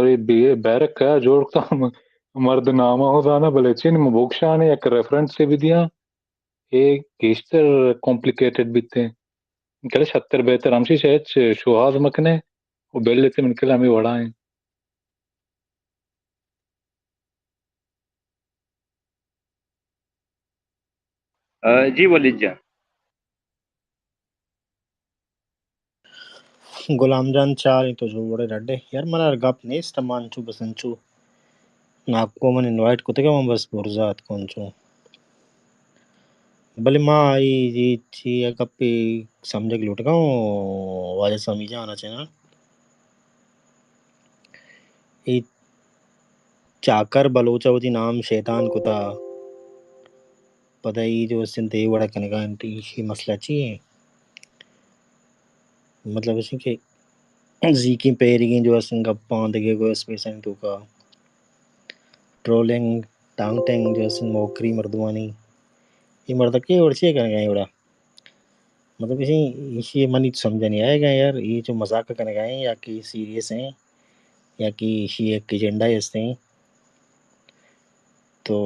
A be-, barrack ءَ جوڑ کتگ، مرد نام ءَ زاناں، بلے چین من بگشانے یک ریفرنس ءَ بدیاں، اے گیشتر کمپلیکیٹڈ بیتیں۔ کلش ہتر بہتر ہمشی شہ ہچ شوہاز مکنے و بل تے من کل ہمیں وڑائیں۔ آ، جی ولید جان۔ غلام جان چار تو جو وڑے ڈڈے۔ یار، منا گپ نیست، من چو بس انچو ناکو من انوائٹ کتگا، من بس برزا اتکوں انچو۔ بلے ما اے، اے چی ءَ گپے سمجھگ لوٹگا اوں واجہ سمی جان ءَ چہ نا۔ اے چاکر بلوچ ءَ وتی نام شیطان کتا، پدا اے جو استیں دے وڑا کنگا انت، ایشی مسئلہ چی ایں؟ مطلب اش کہ زیکیں پیریگیں جو استیں گپاں دگہ گو اسپیسانی توکا ٹرولنگ، ٹانگ ٹینگ جو استیں موکری مردمانی، اے مردک اے وڑ چی کنگا اے وڑا؟ مطلب، ایشی، ایشی منی تو سمجھ نہیں آئے گا یار، اے جو مذاق کنگا ایں یا کہ سیریس ایں یا کہ ایشی یک ایجنڈا ہستیں۔ تو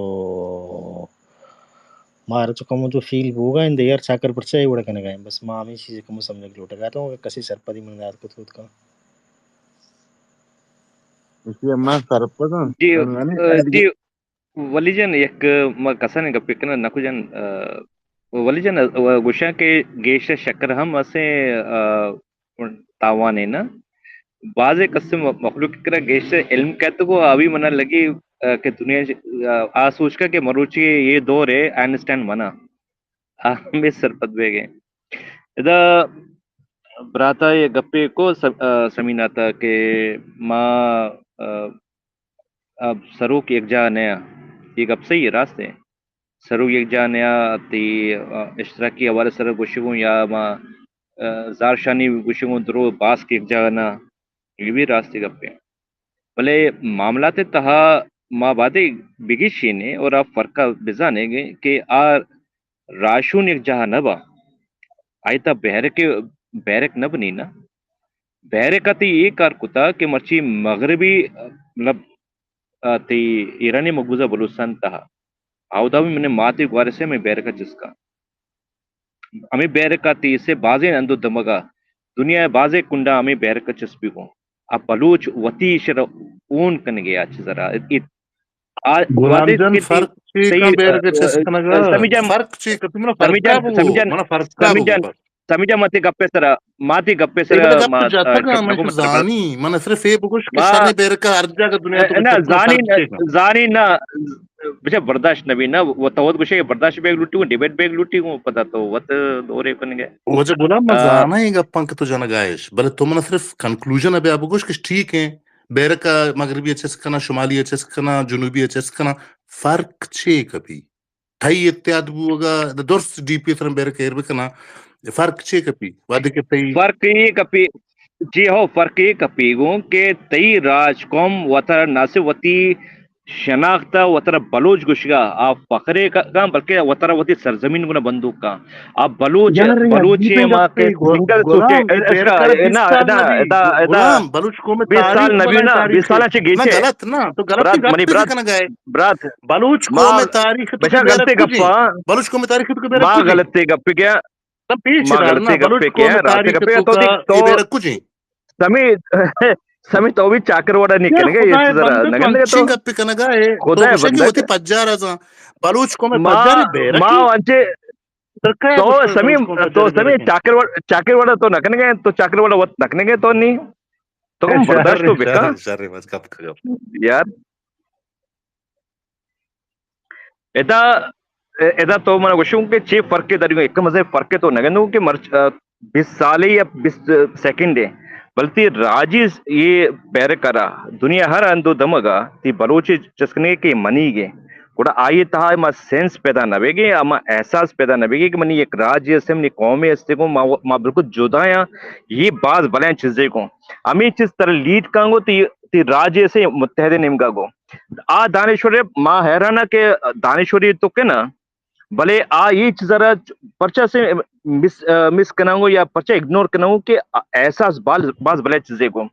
مارا تو کمو تو فیل بوگا ایں یار، چاکر پرچا اے وڑا کنگا ایں۔ بس ما ہمیں چیز کمو سمجھگ لوٹگا تو کسی سرپدی من دات کت کت کا۔ ایشی ما سرپداں۔ جی، من، من، آ، جی، ولی جان، یک ما کسانیں گپے کناں، نکو جان، آ، ولی جان، آ، گوشاں کہ گیشتر شکر ہم اسے، آ، تاوانے نا۔ بازیں کسے م-، مخلوق کرا گیشتر علم کہتگو، آوی منا لگی، آ، کہ دنیا چ-، آ، آ سوچ کا کہ مروچی یہ دور ہے، آئنسٹائن منا۔ آ ہمیں سرپد بیگے۔ ادا براتا یہ گپے کو س-، آ، سمیناتا کہ ما، آ، اب سروک یک جاہ نیا، یہ گپ صحیح ہے، راست ہے۔ سروک یک جاہ نیا، تی، آ، اشتراکی حوالے سر گوشگوں یا ما، آ، زارشانی گوشگوں درو باسک یک جاہ نہ، یہ بھی راست گپ ہے۔ بلے معاملات تہا ما بادے بگشینے اور آپ فرقہ بزانے گے کہ آ راشون یک جاہ نہ با۔ آئی تا بیرک، بیرک نہ بنی نا۔ بیرک ء تئی اے کار کتا کہ مرچی مغربی، مطلب، آ، تئی ایرانی مقبوضہ بلوچستان تہا۔ آودا بھی منی ماتی گوارے سے ہمیں بیرک ء چسکا۔ ہمیں بیرک ء تئی سے بازیں اندو دمگا دنیا ء بازیں کنڈا ہمیں بیرک ء چسپی گوں۔ آ بلوچ وتی شر اون کنگے آ چیزرا۔ ات-، ات-، آ غلام وہدے جان، کہ تئی، فرق چی تئی، کن بیرک ء چست کنگا؟ سمی جان، فرق چی کن؟ تو منا سمی فرقا جان، بگو، سمی جان، منا فرقا سمی بگو جان، بس۔ سمی جان، ماتی گپے سرا، ماتی گپے اے سرا بڑا گپ ما، جاتگا، آ، من گپ تو زانی، من صرف اے بگوش کہ ما، شریں بیرکا ہر جاگہ دنیا تو نہ، بچکو زانی، فرق چی کن؟ زانی نہ، بچا برداشت نبی نہ، وہ تو وت گوشے برداشت بیگ لوٹی گوں، ڈیبیٹ بیگ لوٹی گوں، پدا تو وت دورے کنگے۔ واجہ غلام، من آ، زاناں اے گپاں کہ تو جنگا اش، بلے تو من صرف کنکلوژن ء بیا بگوش کہ ٹھیک ہیں، بیرک ء مغربی ء چست کناں، شمالی ء چست کناں، جنوبی ء چست کناں، فرق چے کپی؟ تئی اتحاد بوگا، درست ڈی پی ء سرا بیرک ایر بکناں، فرق چے کپی؟ وہدے کہ تئی فرق اے کپی، جی ہو، فرق اے کپی گوں کہ تئی راج قوم وترا نہ صرف وتی شناخت ء وترا بلوچ گوشگا آ فخرے ک-، کاں، بلکہ وترا وتی سرزمین گنا بندوک کاں۔ آ بلوچ، یار، اے بلوچ عجیبیں ما گپے کہ گو-، سنگل غلام، سوچے، اے اس بیرک کا، ار اے بیس نا، سال ادا، نبی، ادا، ادا، غلام، بلوچ قوم بیس سال تاریخ نبی بلائیں نا، تاریخ بیس سال ہے۔ چہ گیچے۔ نہ، غلط نا، تو غلط برات، ہی منی گپ برات، کنا گئے۔ برات، بلوچ ما قوم تاریخ تو بچا غلطی گپا۔ بلوچ قوم تاریخ تو ما غلطی گپ کیا؟ تم پیش ما دار نا، غلطی بلوچ گپ قوم کیا؟ راست تاریخ گپ تو تو کا تو اے بیرک کجیں؟ سمی، سمی تو بھی چاکر وڑا نہیں یار، کنگے، یہ خدا چیز ذرا بندے، تو نگندے تو انچیں گپ کنگا ہے، تو خدا گوشے کہ بندے۔ وتی پجار ازاں۔ بلوچ قوم ما، پجار بیرک ما کی؟ انچے تو کئے تو گوشتگ سمی، بلوچ قوم پجار تو سمی بیرک؟ چاکر وڑ-، چاکر وڑا تو نہ کنگے، تو چاکر وڑا وت نہ کنگے تو نہیں۔ تو کم برداشت تو شر، بکا۔ شر، شر، بس گپ کر۔ یار۔ ادا، ادا تو من گوشوں کہ چے فرق داری، ایک مزے فرق تو نگندوں کہ مرچ، آ، بیس سالے یا بیس سیکنڈے، بلتی راجی یہ بیرک کرا دنیا ہر اندو دمگا تی بلوچی چسکنے کے منی گے۔ گڑا آئی تہا ما سینس پیدا نہ بیگے، اما احساس پیدا نہ بیگے کہ منی یک راجی ہستے، منی قومے ہستے کو ما، ما بالکل جدایاں۔ یہ باز بلائیں چیزے کو۔ ہمیں چیز تر لیڈ کانگو تی، تی راجی سے متحد نیمگا گو۔ آ دانشور، ما حیران کہ دانشوری تو کنا، بلے آ یہ چیز را پرچا سے مس مس کناں گوں یا پرچہ اگنور کناں گوں کہ احساس باز باز بلے چیزے گوں۔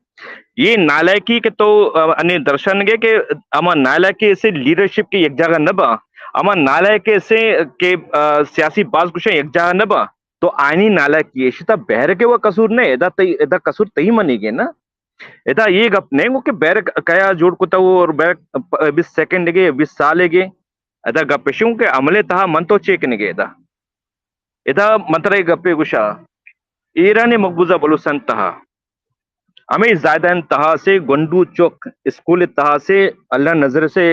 یہ نالائکی کہ تو انی درشان گے کہ اما نالائکی سے لیڈرشپ کے یک جگہ نہ با، اما نالائکی سے کہ سیاسی باز کشاں یک جگہ نہ با، تو آئینی نالائکی ایشی تا بہر کے وہ قصور نہ، ادا تئی ادا قصور تئی منی گے نا۔ ادا یہ گپ نہیں گو کہ بہر کیا جوڑ کتا وہ اور بہر بیس سیکنڈ گے، بیس سال گے۔ ادا گپ شوں کہ عمل تہا من تو چیک نگے ادا۔ ادا من ترا گپے گشا، ایران مقبوضہ بلوچستان تہا ہمیں زائدان تہا سے گنڈو چک اسکول تہا سے اللہ نظر سے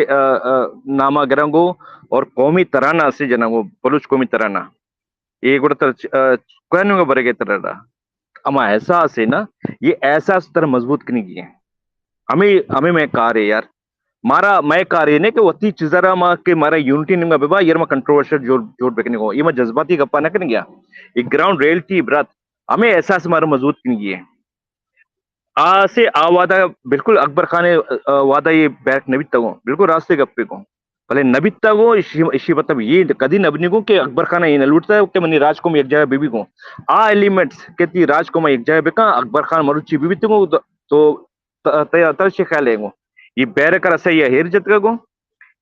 نامہ گرنگو اور قومی ترانہ سے جنگو، بلوچ قومی ترانہ۔ یہ گڑا تر کوہنوں برگے تر اما احساس ہے نا، یہ احساس تر مضبوط کنی گی ہے۔ ہمیں ہمیں میں کار ہے یار، مارا میں کار یہ نہیں کہ وتی چیزا را ما کہ مارا یونٹی نمگا ببا، یار ما کنٹروورشل جوڑ جوڑ بکنے کو، یہ ما جذباتی گپا نہ کریں گیا۔ یہ گراؤنڈ ریئلٹی برات، ہمیں احساس مارا مضبوط کنگی ہے۔ آ سے آ وعدہ بالکل اکبر خان وعدہ یہ بیک نہ بیتا گو، بالکل راستے گپے کو۔ بلے نہ بیتا گو، اشی اشی مطلب یہ کدی نہ بنی گو کہ اکبر خان یہ نہ لوٹتا کہ منی راج قوم یک جگہ بی بی گو۔ آ ایلیمنٹس کہ تی راج قوم یک جگہ بکا، اکبر خان مروچی بی بیتے گو، تو تئی تر چی خیال ہے گو؟ یہ بیر کرا سہی ہیر جتگا گو؟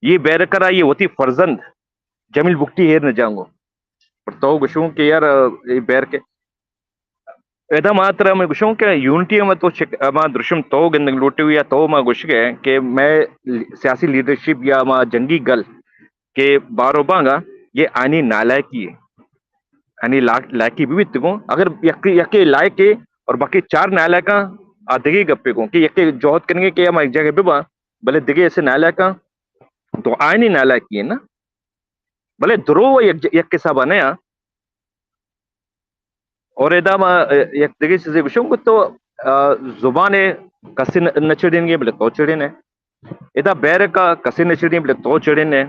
یہ بیر کرا یہ وتی فرزند جمیل بگٹی ہیر نہ جانگو؟ پر تو گشوں کہ یار یہ بیر کے ادا ما ترا میں گشوں کہ یونٹی ہم تو چک ما درشم تو گندگ لوٹے ہوئی یا تو ما گش گئے کہ میں سیاسی لیڈرشپ یا ما جنگی گل کہ بارو بانگا یہ آنی نالائکی ہے۔ آنی لا- لائکی بھی بیت گوں۔ اگر یکی یکی لائک ہے اور باقی چار نالائکاں آ دگے گپے گوں کہ یکی جہد کرنگے کہ ہم ایک جگہ ببا، بلے دگے ایسے نالائکاں تو آنی نالائکی ہے نا۔ بلے درو یک یک حسابا نیا۔ اور ادا ما یک دگہ چیزے گوشوں کہ تو زبان کسے نہ چڑینگے بلے تو چڑینے۔ ادا بیرکا کسے نہ چڑین بلے تو چڑینے۔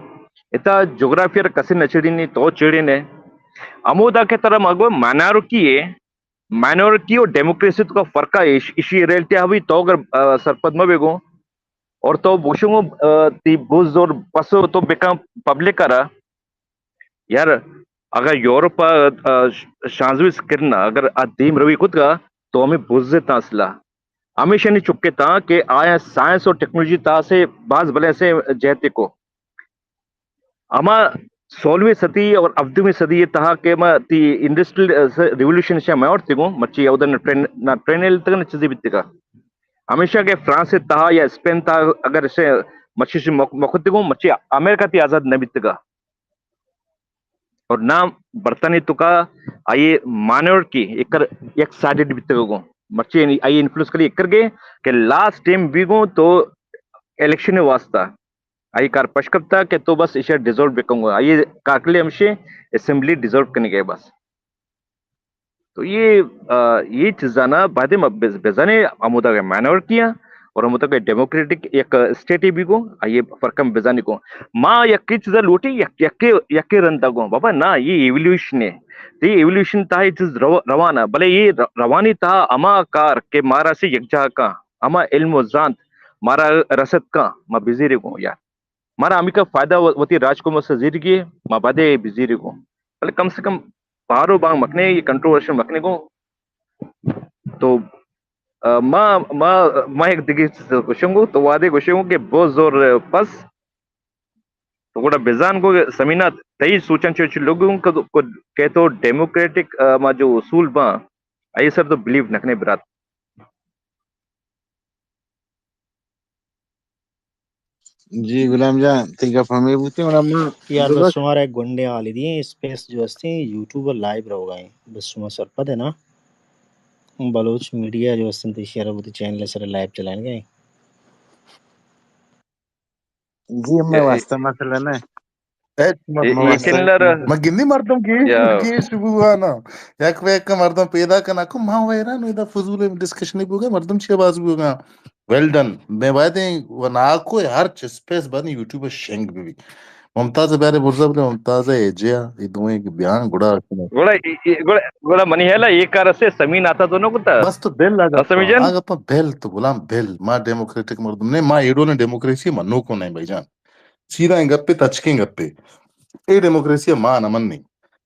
ادا جغرافیہ کسے نہ چڑینی تو چڑینے۔ ہمودا کہ ترا مگو مانارکی ہے، مانارکی اور ڈیموکریسی تو کا فرق ہے۔ اشی ریئلٹی ہوئی تو اگر سرپد مہ بیگو اور تو بوشو تی بز اور پسو تو بکاں پبلک کرا۔ یار اگاں یورپ ء شانزوی سکرن ء اگر آ دیم روی کتگ ء تو ہمے بزت اصل ء ہمیشانی چکے تاں کہ آیاں سائنس اور ٹیکنالوجی تہا سے باز بلے سے جہتے کو۔ ہما سولہویں صدی اور ہبدہویں صدی ء تہا کہ ما تی انڈسٹریل ریولوشن شہ میور تگوں مرچی اودن ٹرین نہ ٹرین تک نہ چیزی بیتگا۔ ہمیشہ کہ فرانس ء تہا یا اسپین تہا اگر اسے مرچی مخت تگوں مرچی امریکہ تی آزاد نہ بیتگا۔ اور نہ برطانیہ توکا آئی مانورٹی ایک سائیڈڈ بیتگ گوں۔ مرچی آئی انفلوئنس کلی ایک گے کہ لاسٹ ٹائم بیگوں تو الیکشن واسطہ آئی کار پش کپتا کہ تو بس ایشا ڈیزالو بکن گو۔ آئی کاکلے ہمشے اسمبلی ڈیزالو کنگے بس۔ تو یہ یہ چیزانا بعد بزانے ہمودا مانورٹی اور ہمودا ڈیموکریٹک یک اسٹیٹ بیگو۔ آئی فرق ہم بزانی کو۔ ما یکی چیزا لوٹی یکی یکی رندا گو بابا نا یہ ایولیوشن ہے۔ تو یہ ایولیوشن تہا یہ چیز روانہ بلے یہ روانی تہا ہما کار کہ مارا سے یک جاہ کا ہما علم و زانت مارا رسد کا ما بزیرے گو یار۔ مارا ہمیکا فائدہ وتی راج کو مسا زیرگی ما بدے بزیرے گو۔ بلے کم سے کم پارو بانگ مکنے یہ کنٹروورشن مکنے گو۔ تو ما ما ما ایک دگی چیز گوشنگو تو وادے گوشنگو کہ بہت زور پس تو گوڑا بزان گو سمینا تئی سوچن چو چو لوگوں کہ تو ڈیموکریٹک ما جو اصول با اے سر تو بلیو نکنے برات۔ جی غلام جان، تئی گپ ہمے بوتیں، گڑا ما یار بس شمارا ایک گونڈیں حالی دیئے، اسپیس جو ہستیں یوٹیوب ء لائیو روگا ایں، بس شما سرپد ہے نا، بلوچ میڈیا جو ہستیں تئی شیئر بوتی چینل سر لائیو چلائیں گے۔ جی ہمیں واسطہ مسئلہ نہ ہے۔ ہچ مت مہ واسطہ۔ ما گندی مردم گیش گیش بوگا نا، یک پہ یک مردم پیدا کنا کو ما ویران ادا فضول ڈسکشن بوگا، مردم چی باز بوگا۔ Well done. میں باید و ناکو ہر چیز پیس بعد یوٹیوب شنگ بی۔ ممتاز بیارے برزا بلے ممتاز ہے جیا، یہ دوئیں کہ بیان گڑا گڑا گڑا منی ہیلا یہ کار سے سمین آتا تو نہ کتا۔ بس تو بل آگا سمجھن آگا پا بل تو غلام بل۔ ما ڈیموکریٹک مردم نہیں، ما ایڈو نے ڈیموکریسی منو کو نہیں بھائی جان۔ سیدھا گپے تچکیں گپے۔ اے ڈیموکریسی ما نہ منی۔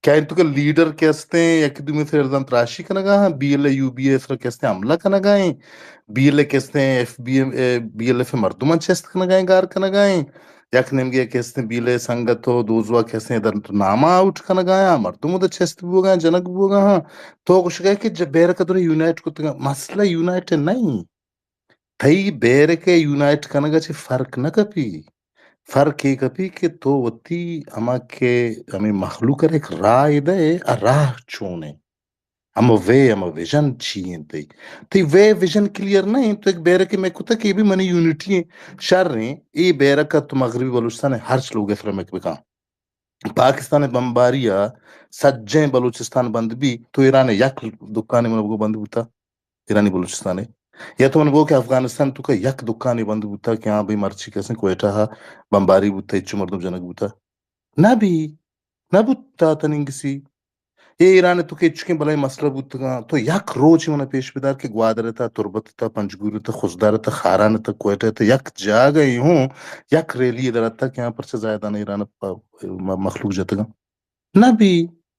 کیا انت کہ لیڈر کہ استیں، یکی دومی سرا الزام تراشی کنگا ہاں، B L A U B A سرا کہ استیں حملہ کنگا ہیں، بی ایل اے کہ استیں F B M, A, B L F مردمان چست کنگا ہیں، گار کنگا ہیں، یک نیمگے کہ استیں بی ایل اے سنگت و دوزوا کہ استیں در ناما آؤٹ کنگا ہیں، مردم در چست بوگا ہیں، جنگ بوگا ہاں۔ تو گوشگا کہ جب بیرک در یونائٹ کتگا، مسئلہ یونائٹ نہیں۔ تئی بیرک ء یونائٹ کنگ ء چہ فرق نہ کپی۔ فرق اے کپی کہ تو وتی ہما کہ ہمے مخلوق ء یک راہ دئے، آ راہ چون انت؟ ہما وے، ہما ویژن چی انت تئی؟ تئی وے ویژن کلیئر نہ انت، تو یک بیرکے مئے کتگ کہ اے بھی منی یونٹی انت، شر انت، اے بیرک ء تو مغربی بلوچستان ء ہرچ لوگ ء سرا مک بکن۔ پاکستان ء بمباری ء سجہیں بلوچستان بند بی، تو ایران ء یک دکانے من بگو بند بوتا؟ ایرانی بلوچستان ء؟ یا تو من بگو کہ افغانستان تو کہ یک دکانے بند بوتا کہ ہاں بھئی مرچی کسیں کوئٹہ ء بمباری بوتا، ہچو مردم جنگ بوتا؟ نہ بی، نہ بوتا تننگسی۔ اے ایران ء تو کہ ہچکیں بلائیں مسئلہ بوتگاں، تو یک روچے من پیش بدار کہ گوادر ء تہ، تربت ء تہ، پنجگور ء تہ، خضدار ء تہ، خاران ء تہ، کوئٹہ ء تہ، یک جاگہ ء ہوں یک ریلی ء در اتگ کہ آں پرچہ زاہدان ء ایران ء پ-، م-، مخلوق جتگاں۔ نہ بی،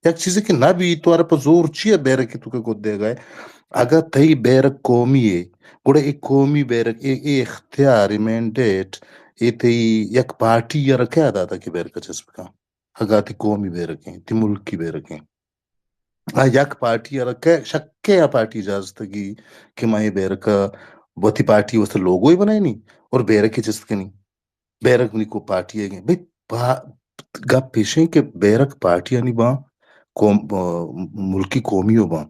یک چیزے کہ نہ بی، تو ارا پہ زور چی ء بیرک ء تو کہ گد دیگا ئے؟ اگاں تئی بیرک قومی ء، گڑا اے قومی بیرک، اے، اے اختیار، اے مینڈیٹ، اے تئی یک پارٹی ء را کیا داتا کہ بیرک ء چسپ کن؟ اگاں تئی قومی بیرک ایں، تئی ملکی بیرک ایں، آ یک پارٹی ء را کہ شکے آ پارٹی اجازت گی کہ ما اے بیرک ء وتی پارٹی واسطہ لوگوے بنائینی اور بیرکے چست کنی؟ بیرک منی کو پارٹی ء گیں۔ بھئی پا-، گپ ایشیں کہ بیرک پارٹیانی باں، قوم، آ، ملکی قومی و باں۔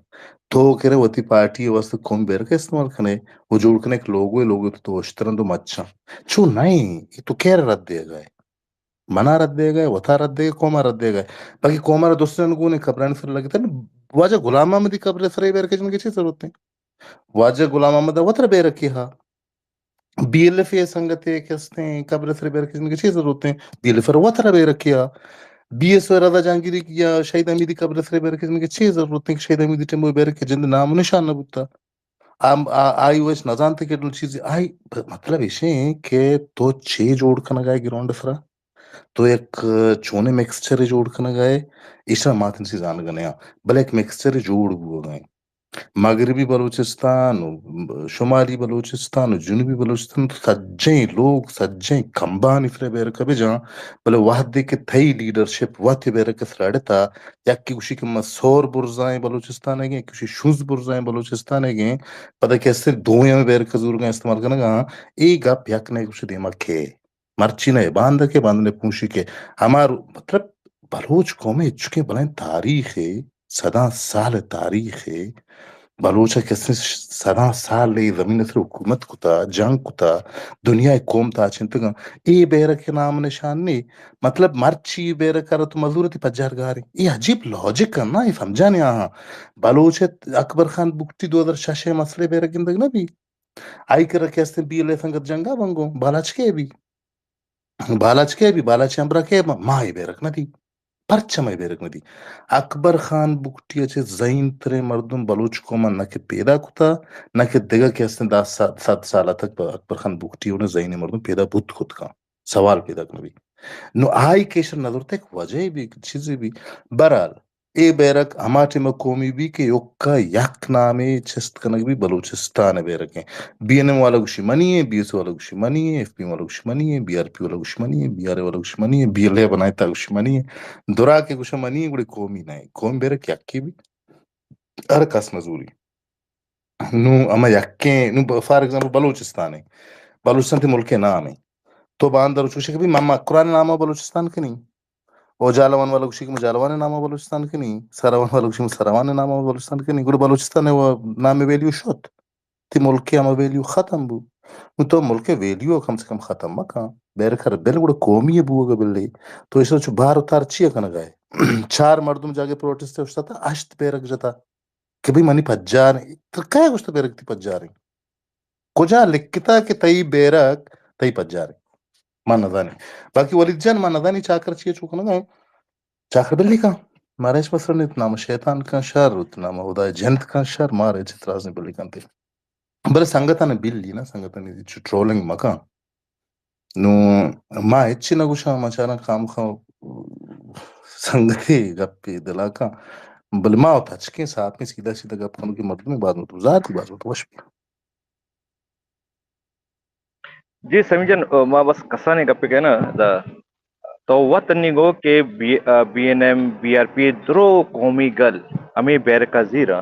تو کرے وتی پارٹی ء واسطہ قومی بیرک استعمال کنے، وہ جوڑ کنے ایک لوگوے، لوگو تو اشترند و مچاں۔ چو نہیں، اے تو کیر رد دیگا ئے؟ منا رد دیگا ئے، وتا رد دیگا ئے، قوما رد دیگا ئے۔ باقی قوما را دوستان گونے قبرانی سر لگتے۔ واجہ غلام محمدی قبر سر بیرک جنگے چی ضرورت ہے؟ واجہ غلام محمد وتر بیرکی ہا۔ بی ایل ایف اے سنگتے کہ استیں، قبر سر بیرک جنگے چی ضرورت ہے؟ بی ایل ایف وتر بیرکی ہا۔ بی ایس او رضا جہانگیری یا شہید حمیدی قبر سر بیرک جنگے چی ضرورت ہے کہ شہید حمیدی ٹیمو بیرک جند نام و نشان نہ بوتا؟ آم-، آ-، آئی وش نزانت کہ ڈول چیزی، آئی ب-، مطلب ایشیں کہ تو چے جوڑ کنگا ئے گراؤنڈ سرا، تو یک چونیں مکسچر جوڑ کنگا ئے، ایشاں ما تنسی زانگ نیاں، بلے یک مکسچر جوڑ بوگا ایں۔ مغربی بلوچستان و شمالی بلوچستان و جنوبی بلوچستان تو سجیں لوگ، سجیں کمبانی سرا بیرک بجاں، بلے وہدے کہ تئی لیڈرشپ وت بیرک سرا اڑتا، یکے گوشی کہ ما سور برزائیں بلوچستان ء گیں، یکے گوشی شوز برزائیں بلوچستان ء گیں، پدا کہ استیں دوئیں ہمے بیرک زورگاں استعمال کنگا، اے گپ یک نہ گوشے دیما کے مرچی نہ اے باندہ کے باندہ نے پونشی کے ہمار مطلب بلوچ قوم ء ہچکیں بلائیں تاریخ ء، صداں سال ء تاریخ ء، بلوچ ء کسیں صداں سال اے زمین ء سر حکومت کتا، جنگ کتا، دنیا ء قوم تاچینتگاں۔ اے بیرک ء نام نشان نے، مطلب مرچی بیرک ء را تو مزور تی پجار گاریں۔ اے عجیب لاجک ء نا، اے سمجھا نے آہاں۔ بلوچ ء اکبر خان بگٹی دو ہزار شش ء مسئلہ بیرک گندگ نہ بی۔ آئی کرا کہ استیں بی ایل اے سنگت جنگا بنگو، بالاچ کے بی؟ بالاچ کے بی؟ بالاچ ہمبرا کے بی؟ ما اے بیرک نہ دی۔ پرچہ مئے بیرک نہ دی؟ اکبر خان بگٹی ء چہ ذہین تریں مردم بلوچ قوم ء نہ کہ پیدا کتا، نہ کہ دگہ کہ استیں دہ سد، سد سال ء تک اکبر خان بگٹی ء ذہین مردم پیدا بوت کت کن۔ سوال پیدا کنگ بی۔ نو آئی کیشر نظر تک وجہ بی، چیزے بی۔ بہرحال، اے بیرک ہما ٹیم ء قومی بی کہ یکا یک نامے چست کنگ بی بلوچستان ء بیرک ایں۔ بی این ایم والا گوشی منی ایں، بی ایس او والا گوشی منی ایں، ایف پی ایم والا گوشی منی ایں، بی آر پی والا گوشی منی ایں، بی ایل اے بنائتا گوشی منی ایں، درا کہ گوشا منی ایں، گڑے قومی نہ ایں۔ قومی بیرک یکے بی، ہر کس نزوری۔ نو ہما یکیں، نو ب-، فار ایگزامپل بلوچستان ایں۔ بلوچستان تی ملک ء نام ایں۔ تو باندر چوشے کہ بی ما مکران نام ء بلوچستان کنی۔ او جالوان والا گوشی کہ ما جالوان نام ء بلوچستان کنی، سراوان والا گوشی ما سراوان نام ء بلوچستان کنی، گڑا بلوچستان ء نام ء ویلیو شت، تی ملک ء ہما ویلیو ختم بو۔ نو تو ملک ء ویلیو کم سے کم ختم مکن، بیرک ء بل گڑا قومی ء بوگ ء بلے۔ تو ایشرا چو بار و تار چی ء کنگ ء ئے؟ چار مردم جاگہ پروٹسٹ ء اوشتاتا، ہشت بیرک جتا کہ بھئی منی پجار ایں۔ تو کئے گوشتا بیرک تی پجار ایں؟ کجا لکھتا کہ تئی بیرک تئی پجار ایں؟ ما نزانی۔ باقی ولید جان، ما نزانی چاکر چی چو کنگا ایں۔ چاکر بلی کن۔ مارا ہچ مسئلہ نیست۔ نام شیطان کن شر، نام خدای جند کن شر، مارا ہچ اعتراض نہیں، بلی کن تے۔ بلے سنگتاں بلی نا، سنگتاں چو ٹرولنگ مکن۔ نو ما ہچ نہ گوشاں، ما چاراں خامخا سنگتی گپے دلا کن، بلے ما تچکیں ساپیں سیدھا سیدھا گپ کنوکیں مردمے، باز مت بزاتی، باز مت وش بی۔ جی سمیر جان، ما بس کسانیں گپے کناں۔ دا تو وت انی گو کہ بی، B N M, B R P درو قومی گل ہمے بیرک ءَ زیراں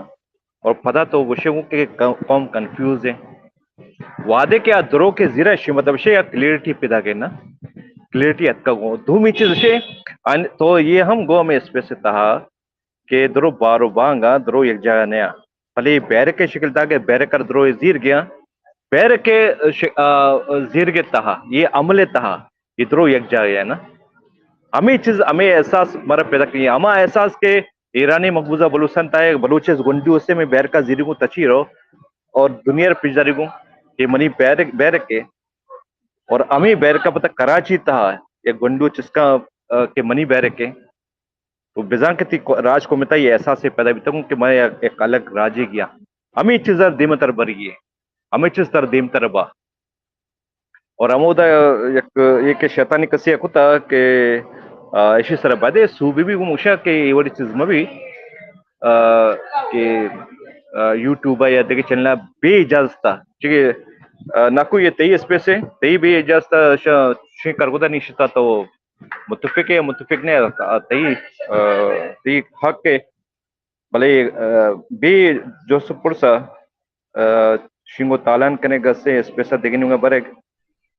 اور پدا تو گوشے گو کہ قوم کنفیوز ہے۔ وہدے کہ آ درو کہ زیراں، اشی مطلب اشی یا کلیئرٹی پیدا کرنا، کلیئرٹی اتکا گو۔ دومی چیز اشی، تو یہ ہم گو ہمے اسپیس تہا کہ درو بارو بانگا درو یک جاگہ نیا، بلے بیرک ءِ شکل تہا کہ بیرک ءَ درو زیر گیا، بیرک ءِ ش-، آ، زیرگ ءِ تہا، یہ عمل ءِ تہا، یہ درو یک جاگہ ہے نا۔ ہمیں چیز، ہمیں احساس مارا پیدا کی، ہما احساس کہ ایرانی مقبوضہ بلوچستان تہا بلوچ اس گنڈو اسے میں بیرک ءَ زیرگوں تچی رو اور دنیا ءَ پیش داریگوں کہ منی بیرک، بیرک ہے اور ہمیں بیرک ءَ پتہ کراچی تہا یک گنڈو چسکا، آ، کہ منی بیرک ہے۔ تو بزاں کہ تئی کو-، راج قوم ءِ تہا یہ احساس پیدا بیتگ کہ من یک، یک الگ راجے گیا۔ ہمیں چیز تر دیمتر برگی ہے۔ ہمیں چیز تر دیمتر با۔ اور ہمودا یک، یہ کہ شیطانی کسے کتا کہ، آ، اشی سر بدے سوبی بھی گموشا کہ یہ وڑی چیز مبی، آ، کہ، آ، یوٹیوب یا دیگه چینل بے اجازت، چونکہ، آ، نہ کوئی یہ تئی اسپیس ہے، تئی بے اجازت شا-، شی کرگودا نہیں شتا تو متفق ہے یا متفق نہیں، آ، تئی، آ، تئی حق ہے۔ بلے، آ، بے جست پرسا، آ، شنگو تالان کنے گسے اسپیسا دگنی میں برگ،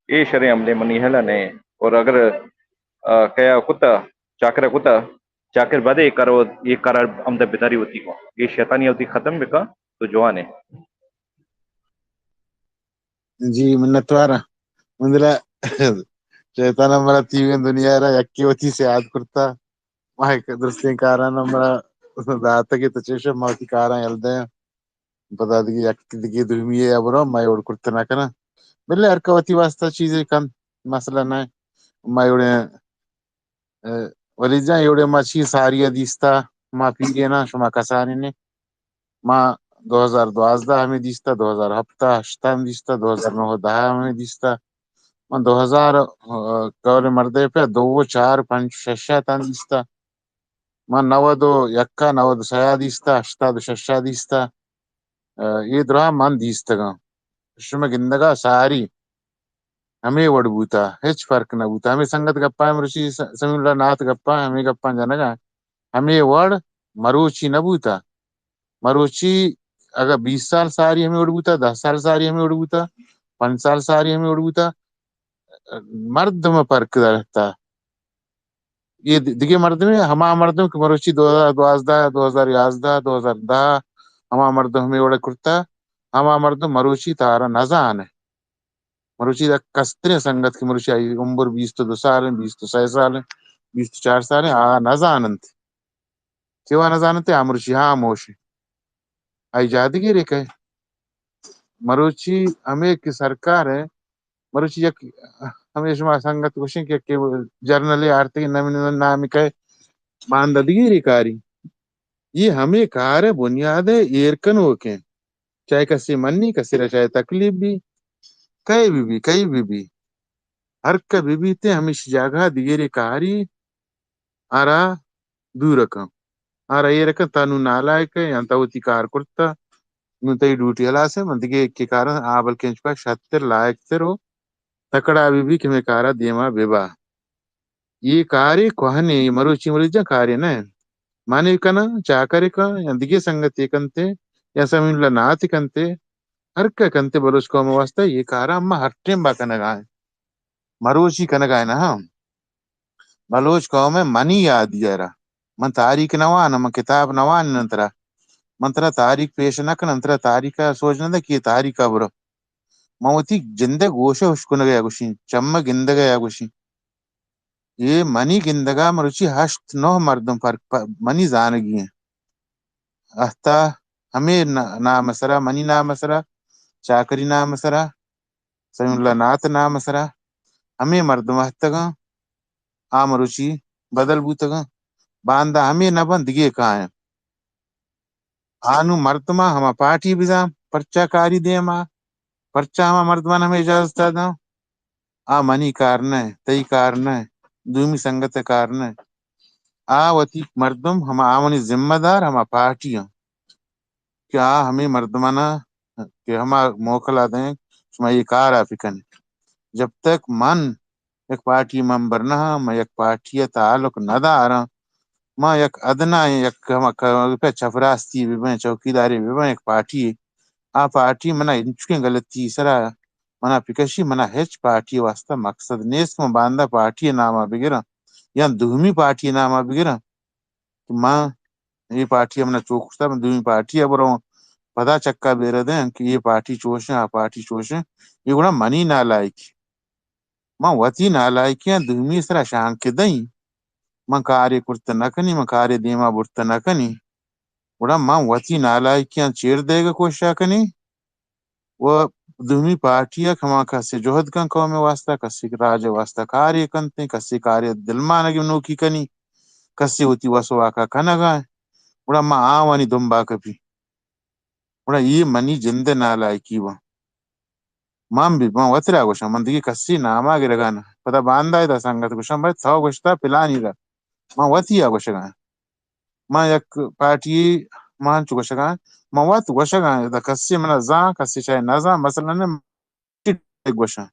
اے شریں عملے منی حالا نہیں۔ اور اگر، آ، کیا کتا، چاکر کتا، چاکر بدے کرو، یہ قرار ہم دا بداری ہوتی کو۔ یہ شیطانی ہوتی ختم بکا، تو جوان ہے۔ جی، منتوار آں۔ من دلا شیطان ءَ مارا تیوگیں دنیا ءَ را یکے وتی سیاد کرتا۔ ما یک درستیں کاراں مارا داتگ ات، چیش ما وتی کاراں یل دیاں۔ پدا دگہ یک دگہ دومی ءَ برو، ما وڑ کرت نہ کناں۔ بلے ہر کہ وتی واسطہ چیزے کنت، مسئلہ نہ۔ ما وڑیں ولید جان، ایوڑے ما چی ساری ءَ دیستا، ما پیریناں، شما کسانینے۔ ما دو ہزار دوازدہ ہمے دیستا، دو ہزار ہپت ءَ ہشت ءَ ہم دیستا، دو ہزار نو ءَ دہ ءَ ہمے دیستا۔ ما دو ہزار، ءَ، قول مردے پہ دو ءَ چار پنچ شش ءَ تاں دیستا۔ ما نود ءُ یک ءَ، نود ءُ سئے ءَ دیستا، ہشتاد ءُ شش ءَ دیستا۔ ءَ، اے دراہ من دیستگاں۔ شما گندگا ساری ہمے وڑ بوتا، ہچ فرق نہ بوتا۔ ہمے سنگت گپا، مرچی س-، سمیع اللہ نعت گپا، ہمے گپاں جنگا، ہمے وڑ مروچی نہ بوتا۔ مروچی اگہ بیست سال ساری ہمے وڑ بوتا، دہ سال ساری ہمے وڑ بوتا، پنچ سال ساری ہمے وڑ بوتا، مردم فرق دارتا۔ اے د-، دگہ مردمے، ہما مردم کہ مروچی دو ہزار دوازدہ، دو ہزار یازدہ، دو ہزار دہ، ہما مردم ہمے وڑ کرتا، ہما مردم مروچی تارا نزانہ۔ مروچی یک کستریں سنگت کہ مروچی آئی عمر بیست ءُ دو سال انت، بیست ءُ سئے سال انت، بیست ءُ چار سال انت، آ نزاننت۔ چے وا نزاننت؟ آ مروچی ہاموش انت۔ آئی جادگیرے کئے؟ مروچی ہمے کہ سرکار ءَ، مروچی یک ہمے شما سنگت گوشیں کہ، کہ جرنلے آرتگیں نمینہ نامی کئے باندہ دگیرے کاری۔ یہ ہمے کار ءِ بنیاد ءَ ایر کنوک انت۔ چاہے کسے منی، کسے را چاہے تکلیف بی، کئے بہ بی، کئے بہ بی، ہر کہ بہ بیت، ہمیشی جاگہ دگرے کاری آرا دور کن، آرا ایر کن، تا نوں نالائک ئے، یا تا وتی کار کرتا، نوں تئی ڈیوٹی ہلاس ہے، من دگہ یکے کاراں آ بلکیں چکا شتر لائک تر و تکڑا بہ بی کہ ہمے کارا دیما بہ با۔ اے کارے کوہنے، اے مروچی مروچی جان کارے نہ انت۔ من اے کناں، چاکر اے کن، یا دگہ سنگتے کنتے، یا سمیع اللہ نعت کنتے، ہر کہ کنتے بلوچ قوم واسطہ اے کارا ما ہر ٹیم با کنگا ایں۔ مروچی کنگا ایں نہ ہاں۔ بلوچ قوم ءِ منی یادی ءَ را۔ من تاریخ نہ واناں، من کتاب نہ واناں ترا۔ من ترا تاریخ پیش نہ کناں، ترا تاریخ ءَ سوج نہ داں کہ اے تاریخ ءَ برو۔ من وتی جند ءِ گوش ءَ اشکنگ ءَ گوشیں، چم ءَ گندگ ءَ گوشیں۔ اے منی گندگ ءَ مروچی ہشت نہ مردم پر، پر، منی زانگی ایں۔ اہتا ہمے نا-، نام ءِ سرا، منی نام ءِ سرا، چاکری نام ءِ سرا، سمیع اللہ نعت نام ءِ سرا، ہمے مردم اہتگاں، آ مروچی بدل بوتگاں۔ باندا ہمے نہ بنت، دگہ کائیں۔ آ نوں مردماں ہما پارٹی بزاں، پرچا کاری دیما، پرچا ہما مردمان ہمے اجازت داں؟ آ منی کار نہ، تئی کار نہ، دومی سنگت ءِ کار نہ۔ آ وتی مردم ہما آوانی ذمہ دار ہما پارٹی اں کہ آ ہمے مردمانا کہ ہما موکلا دیں، شما اے کارا بکن۔ جب تک من یک پارٹی ممبر نہ آں، من یک پارٹی ء تعلق نہ داراں، من یک ادنا یک ہما ک-، چپراستی بہ بیں، چوکیداری بہ بیں، یک پارٹی، آ پارٹی منا انچکیں غلطی سرا منا بکشی، منا ہچ پارٹی واسطہ مقصد نیست کہ من باندا پارٹی ناما بگراں یا دومی پارٹی ناما بگراں۔ کہ من اے پارٹی ء من چو کرتا، من دومی پارٹی ء برو، پدا چکا بیرہ دیں کہ اے پارٹی چوشیں، آ پارٹی چوشیں، اے گڑا منی نالائکی۔ من وتی نالائکیاں دومی سرا شانک دئیں۔ من کارے کرت نہ کنی، من کارے دیما برت نہ کنی۔ گڑا من وتی نالائکیاں چیر دئیگ ء کوشش ء کنی۔ و دومی پارٹی ء کہ ہما کسے جہد کن قوم ء واسطہ، کسے راج ء واسطہ کارے کنت، کسے کارے دلمانگی نوکی کنی، کسے وتی وس واکا کنگا، گڑا ما آوانی دمبا کپی۔ گڑا اے منی جند ء نالائکی باں۔ من بھی، من وترا گوشاں، من دگہ کسے ناما گرگا نہ۔ پدا باندا ادا سنگت گوشاں، بھائی تو گوشتا پلانی را۔ من وتی ء گوشگاں۔ من یک پارٹی، من چو گوشگاں، من وت گوشگاں، ادا کسے منا زان، کسے چاہے نہ زان، مثلاً گوشاں۔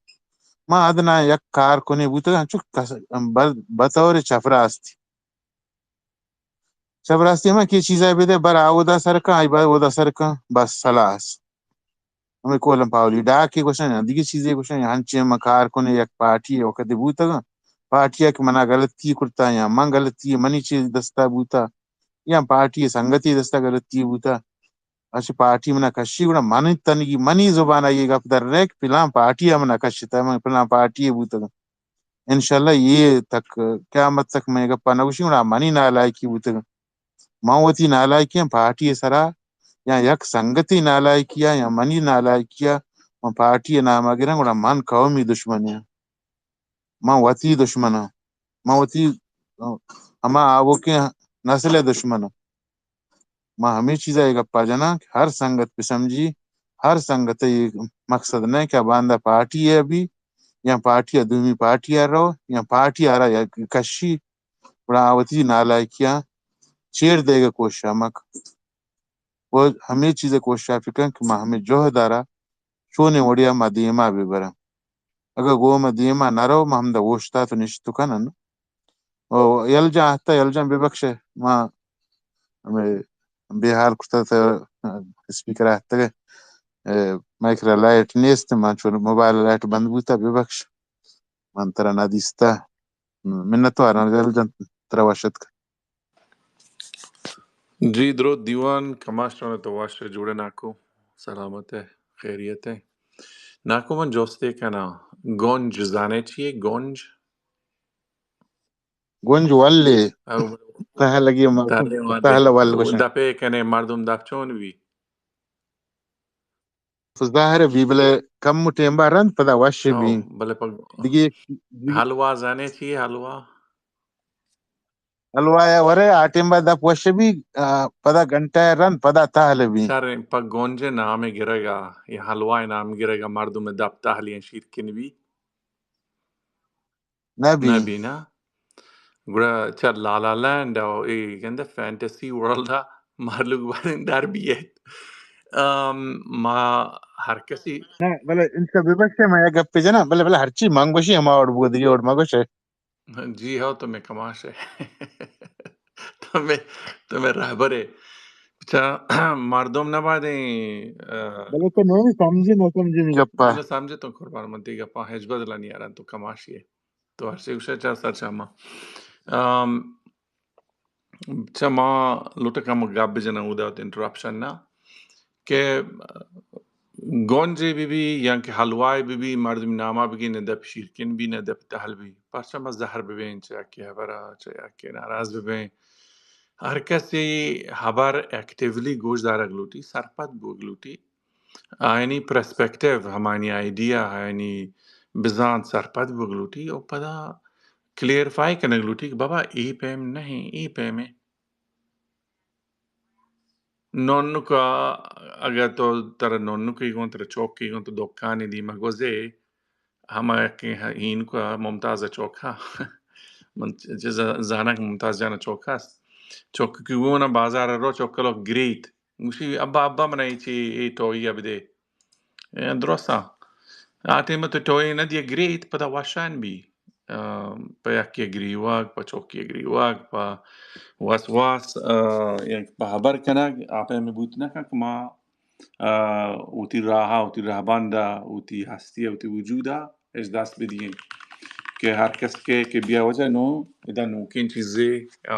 من ادنا یک کارکنے بوتگاں، چو کس-، بر-، بطور چپراستی۔ چپراستی ہمے کہ چیزا بدے، بر آ اودا سر کن، آئی بر اودا سر کن، بس خلاص۔ ہمے کولم پاولی ڈاکے گوشن یا دگہ چیزے گوشن یا ہنچیں من کار کنے یک پارٹی وقت بوتگاں، پارٹی کہ منا غلطی کرتا یا من غلطی منی چیز دستا بوتا یا پارٹی سنگتی دستا غلطی بوتا، اچ پارٹی منا کشی گڑا منی تنگی منی زبان ء یہ گپ در رہے کہ پلان پارٹی ء منا کشتا، من پلان پارٹی بوتگاں۔ انشاءاللہ یہ تک قیامت تک من گپا نہ گوشی گڑا منی نالائکی بوتگاں۔ من وتی نالائکیاں پارٹی ء سرا یا یک سنگتی نالائکیا یا منی نالائکیا من پارٹی ء نام ء گراں گڑا من قومی دشمنے آں۔ من وتی دشمن آں۔ من وتی ہما آوکیں نسل ء دشمن آں۔ من ہمے چیزا اے گپا جناں کہ ہر سنگت بسمجی، ہر سنگت ء اے مقصد نہ کہ باندا پارٹی ء بی یا پارٹی ء دومی پارٹی ء رو یا پارٹی ء را یک کشی گڑا آ وتی نالائکیاں چیر دئیگ ء کوشش ء مہ کن۔ و ہمے چیز ء کوشش ء بہ کن کہ ما ہمے جہد ء را چونیں وڑے ء ما دیما بہ براں۔ اگاں گوں ما دیما نہ رو، ما ہمدا اوشتات و نشت کنن۔ او یل جان ہتا، یل جان ببخشے، ما ہمے بے حال کرتا تہ اسپیکر ء اتکگ ء، مئے کرا لائٹ نیست، ما چون موبائل لائٹ بند بوتا، ببخش۔ من ترا نہ دیستا۔ منتوار آں، یل جان ترا وش اتک۔ جی، درود دیوان، کماش تو وش جوڑے ناکو، سلامت ہے، خیریت ہے۔ ناکو من جوستے کنا، گونج زانے چیے؟ گونج؟ گونج ولے۔ او، تہلگی ما-، تہلے ولے۔ تہل ول گوشن۔ دپے کنے مردم دپ چون بی؟ تو ظاہر بی، بلے کم ٹیم با رند پدا وش او، بی۔ بلے پا دگی، دگی حلوا زانے چی حلوا؟ حلوا یا ورے آ ٹیم با دپ وش بی، آ، پدا گھنٹہ رند پدا تہل بی۔ شر پا گونجے نام گرگا، یا حلوا نام گرگا مردم دپ تہلی شیر کن بی۔ نہ بی۔ نہ بی نا۔ گڑا چہ لالا لینڈ او اے گندے فینٹسی ورلڈ ء مہلوک باریں در بیت۔ ام، ما ہر کسی نہ، بلے انچو ببخشے، من یک گپے جناں، بلے، بلے ہرچی من گوشی ہما وڑ بو، دگہ وڑ مگوشے۔ جی ہو، تو میں کماش ہے۔ تو میں، تو میں رہبر ہے۔ اچھا، مردم نہ بادیں، آ، بلے تو نہیں سمجھی، نہ سمجھی می گپا۔ بلے سمجھے تو قربان من تی گپا ہچ بدلا نہیں آ رہا، تو کماشی ہے۔ تو ہرچی گوشے چا سرچاما۔ ام، چہ ما لوٹکا ما گپ بجناں اودا وت انٹرپشن نا کہ گونجے بی بی یا کہ حلوائے بی بی، مردم ناما بگی، نہ دپ شیرکن بی، نہ دپ تہل بی۔ پرچا ما زہر ببیں، چہ یکے ہبرا، چہ یکے ناراض ببیں۔ ہر کسی ہبر ایکٹیولی گوش دارگ لوٹی، سرپد بوگ لوٹی۔ آیانی پرسپیکٹیو، ہمانی آئیڈیا، آیانی بزانت سرپد بوگ لوٹی و پدا کلیئرفائی کنگ لوٹی کہ بابا اے پیم نہ ایں، اے پیم ایں۔ نونکا اگہ تو ترا نونکی گوں، ترا چوکی گوں، تو دکانی دیما گوزے، ہما یکیں ہینکا ممتاز چوکا من چ-، چ-، ز-، زاناں کہ ممتاز جان ءِ چک ہست۔ چک کہ گون ءَ بازار ءَ رو، چک لوگ گریت۔ گوشی، ابا، ابا، من ءَ اے چی، اے ٹوئی ءَ بدے۔ اے درستاں۔ آ ٹائم ءَ تو ٹوئی نہ دیے، گریت، پدا وشان بی۔ آ، پہ یکے گریوگ، پہ چوکے گریوگ، پہ وسواس، آ، یک پہ ہبر کنگ، آ پیمیں بوت نہ کن کہ ما، آ، وتی راہ ءَ، وتی رہبند ءَ، وتی ہستی ءَ، وتی وجود ءَ اش دست بدییں کہ ہر کس کہ، کہ بیا وجہ نوں ادا نوکیں چیزے، آ،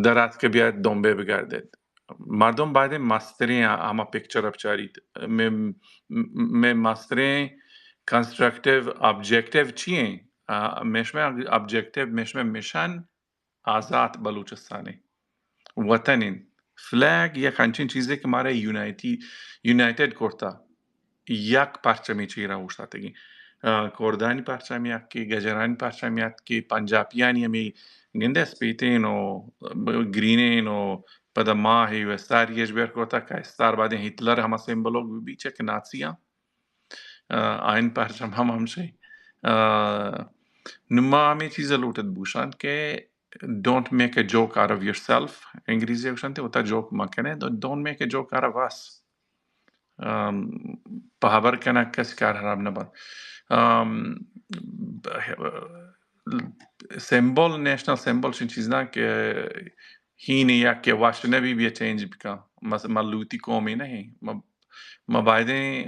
در آتک کہ بیا دمبے بگردیت۔ مردم باید مستریں ہما پکچر ءَ بچاریت۔ مئے، مئے مستریں کنسٹرکٹیو آبجیکٹیو چی ایں؟ آ، مئے شمئے آبجیکٹیو، مئے شمئے مشن آزات بلوچستان ایں، وطن ایں۔ فلیگ یک انچیں چیزے کہ مارا یونائٹی، یونائٹڈ کرتا۔ یک پرچمے چیرا اوشتاتگیں۔ آ، کردانی پرچم یکے، گجرانی پرچم یکے، پنجابیانی ہمے گندے اسپیتیں و گرینیں و پدا ماہے و استاری اش بیر کرتا کہ استار بعدیں ہٹلر ہما سمبلوک بی چک نازیاں۔ آ، آئین پرچم ہم ہمشے۔ آ، نما ہمے چیز لوٹت بوشان کہ don't make a joke out of yourself، انگریزی گوشنت، وتا جوک مکنے، don't make a joke out of us۔ آم، پہ ہبر کنگ کسی کار حراب نہ بنت۔ آم، سمبل، نیشنل سمبل چین چیز نہ کہ ہین یک کہ وش نہ بی، بیا چینج بکن۔ مس-، ما لوتی قومی نہیں۔ ما، ما بایدیں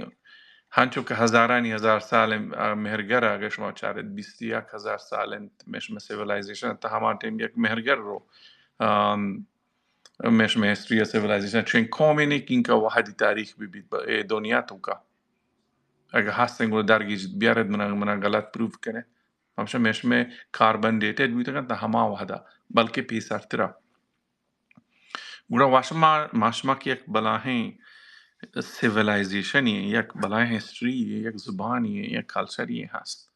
ہنچو کہ ہزارانی ہزار سال، آ، مہرگر اگہ شما چارت، بیست یک ہزار سال انت، مش، مش سیولائزیشن تا ہما ٹائم یک مہرگر رو، آم، مئے شمئے ہسٹری ء سیولائزیشن چوئیں قومے نے کہ اینکا وہدی تاریخ بہ بیت بہ اے دنیا توکا۔ اگہ ہستیں گڑا درگیجیت بیارت، منا، منا غلط پروف کنت۔ ہمشہ مئے شمئے کاربن ڈیٹڈ بوتگ انت ہما وہدا، بلکہ پیسرترا۔ گڑا واشما، ماشما کہ یک بلاہیں سیولائزیشنے، یک بلاہیں ہسٹری، یک زبانی، یک کلچری ہست۔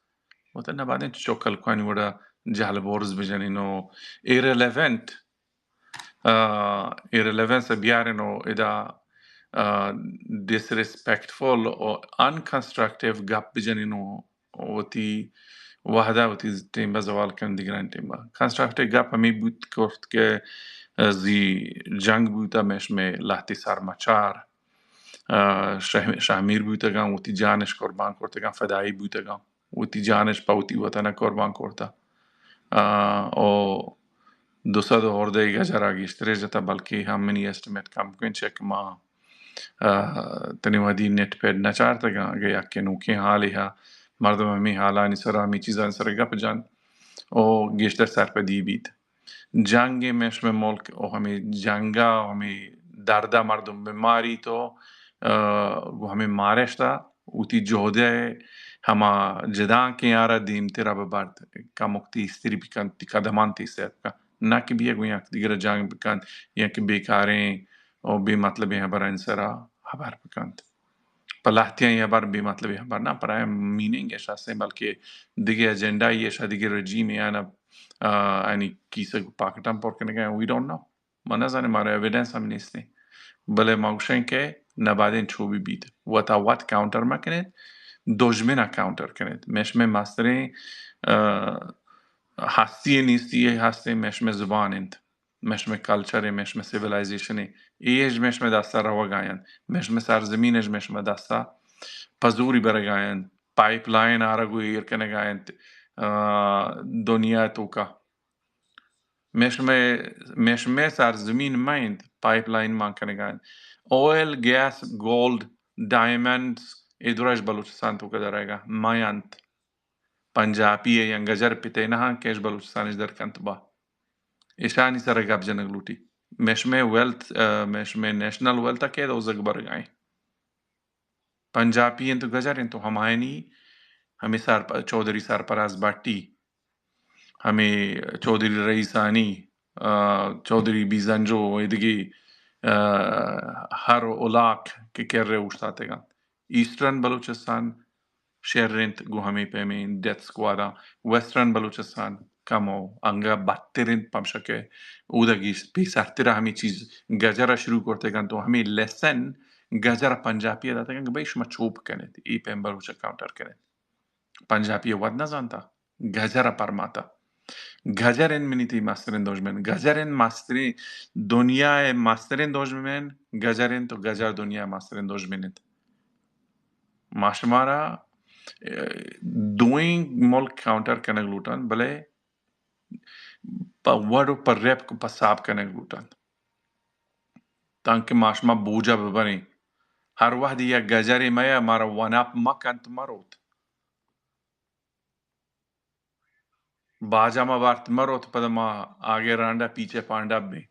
وتا نبادیں چو کلکانی وڑا جہل برز بجنین و ایرلیونٹ آ، ایرلیونس ء بیارین و ادا، آ، ڈسریسپیکٹفل و انکنسٹرکٹیو گپ بجنین و وتی وہدا وتی ٹیم ء زوال کن دگران ٹیم ء۔ کنسٹرکٹیو گپ ہمیں بوت کرت کہ، آ، زی جنگ بوتا، مئے شمئے لہتے سرمچار، آ، شہ-، شہمیر بوتگاں، وتی جانش قربان کرتگاں، فدائی بوتگاں۔ وتی جانش پہ وتی وطن ء قربان کرتہ۔ آ، او دو سد ہردہ گجرا گیشترے جتہ، بلکہ ہم منی ایسٹیمیٹ کم کن چہ کہ ما، آ، تنی وہدی نیٹ پیڈ نہ چارتگاں۔ اگہ یک نوکیں حالے ہا مردم ہمیں حالانی سرا، ہمیں چیزانی سرا گپ جان او گیشتر سرپدی بیت۔ جنگ ء مئے شمئے ملک و ہمے جنگ ء و ہمے درد ء مردم بہ ماریت و، آ، گوں ہمے مارشت ء وتی جہد ء ہما جدانکیں آرا دیمترا بہ برت، کمک تیزتری بکنت، قدمان تیزتر بکنت، نہ کہ بیئے گوں یک دگر ء جنگ بکنت یا کہ بیکاریں و بے مطلبیں ہبرانی سرا ہبر بکنت۔ پہ لہتیاں اے ہبر بے مطلبیں ہبر نہ، پرائے میننگ اش ہستیں، بلکہ دگہ ایجنڈا اش، دگہ رجیم اے آنا، آ، آنی کیسہ پاکٹاں پر کنگا، we don't know۔ ما نزانیں، مارا ایویڈنس ہم نیستیں۔ بلے ما گوشیں کہ نبادیں چو بہ بیت، وتا وت کاؤنٹر مکنیت، دژمنا کاؤنٹر کنیت۔ مئے شمئے مستریں، آ، ہستی نیستی اے ہستیں، مئے شمئے زبان انت۔ مئے شمئے کلچر ایں، مئے شمئے سیولائزیشن ایں، اے اژ مئے شمئے دستا روگا انت، مئے شمئے سرزمین اژ مئے شمئے دستا پہ زوری برگا انت، پائپ لائن آرگ و ایر کنگا انت، آ، دنیا توکا۔ مئے شمئے، مئے شمئے سرزمین مہ انت، پائپ لائن مان کنگا انت۔ آئل، گیس، گولڈ، ڈائمنڈز، اے دراش بلوچستان توکا درائگا مہ انت۔ پنجابی ء یا گجر پتے نہ انت کہ اش بلوچستان اش در کنت با۔ اشانی سر ء گپ جنگ لوٹی۔ مئے شمئے ویلتھ، آ، مئے شمئے نیشنل ویلتھ ء کئے دوزگ برگائیں؟ پنجابی انت و گجر انت و ہمایانی ہمے سرپ-، چوہدری سرپراز بٹی، ہمے چوہدری رئیسانی، آ، چوہدری بیزنجو و ایدگی، آ، ہر و الاک کہ کرے اوشتاتگ انت۔ ایسٹرن بلوچستان شر انت گوں ہمے پیمیں ڈیتھ اسکواڈاں۔ ویسٹرن بلوچستان کمو انگہ بدتر انت، پمشکہ اودا گیش پیسرترا ہمے چیز گجرا شروع کرتگ انت و ہمے لیسن گجرا پنجابی ء داتگ انت کہ بھئی شما چوپ کنیت، اے پیم بلوچ ء کاؤنٹر کنیت۔ پنجابی ء وت نہ زانتا، گجرا پرماتا۔ گجر انت منی تئی مستریں دژمن۔ گجر انت مستریں، دنیا ءِ مستریں دژمن۔ گجر انت و گجر دنیا ءِ مستریں دژمن انت۔ ما شمارا، اه، دوئیں ملک کاؤنٹر کنگ لوٹاں، بلے پہ وڑ و پہ رپک و پہ ساب کنگ لوٹاں۔ تانکہ ما شما بوجا ببریں۔ ہر وہدی یک گجرے میا مارا ون اپ مکنت مروت۔ باجا ما وارت مروت، پدا ما آگے رانڈا پیچھے پانڈا بیں۔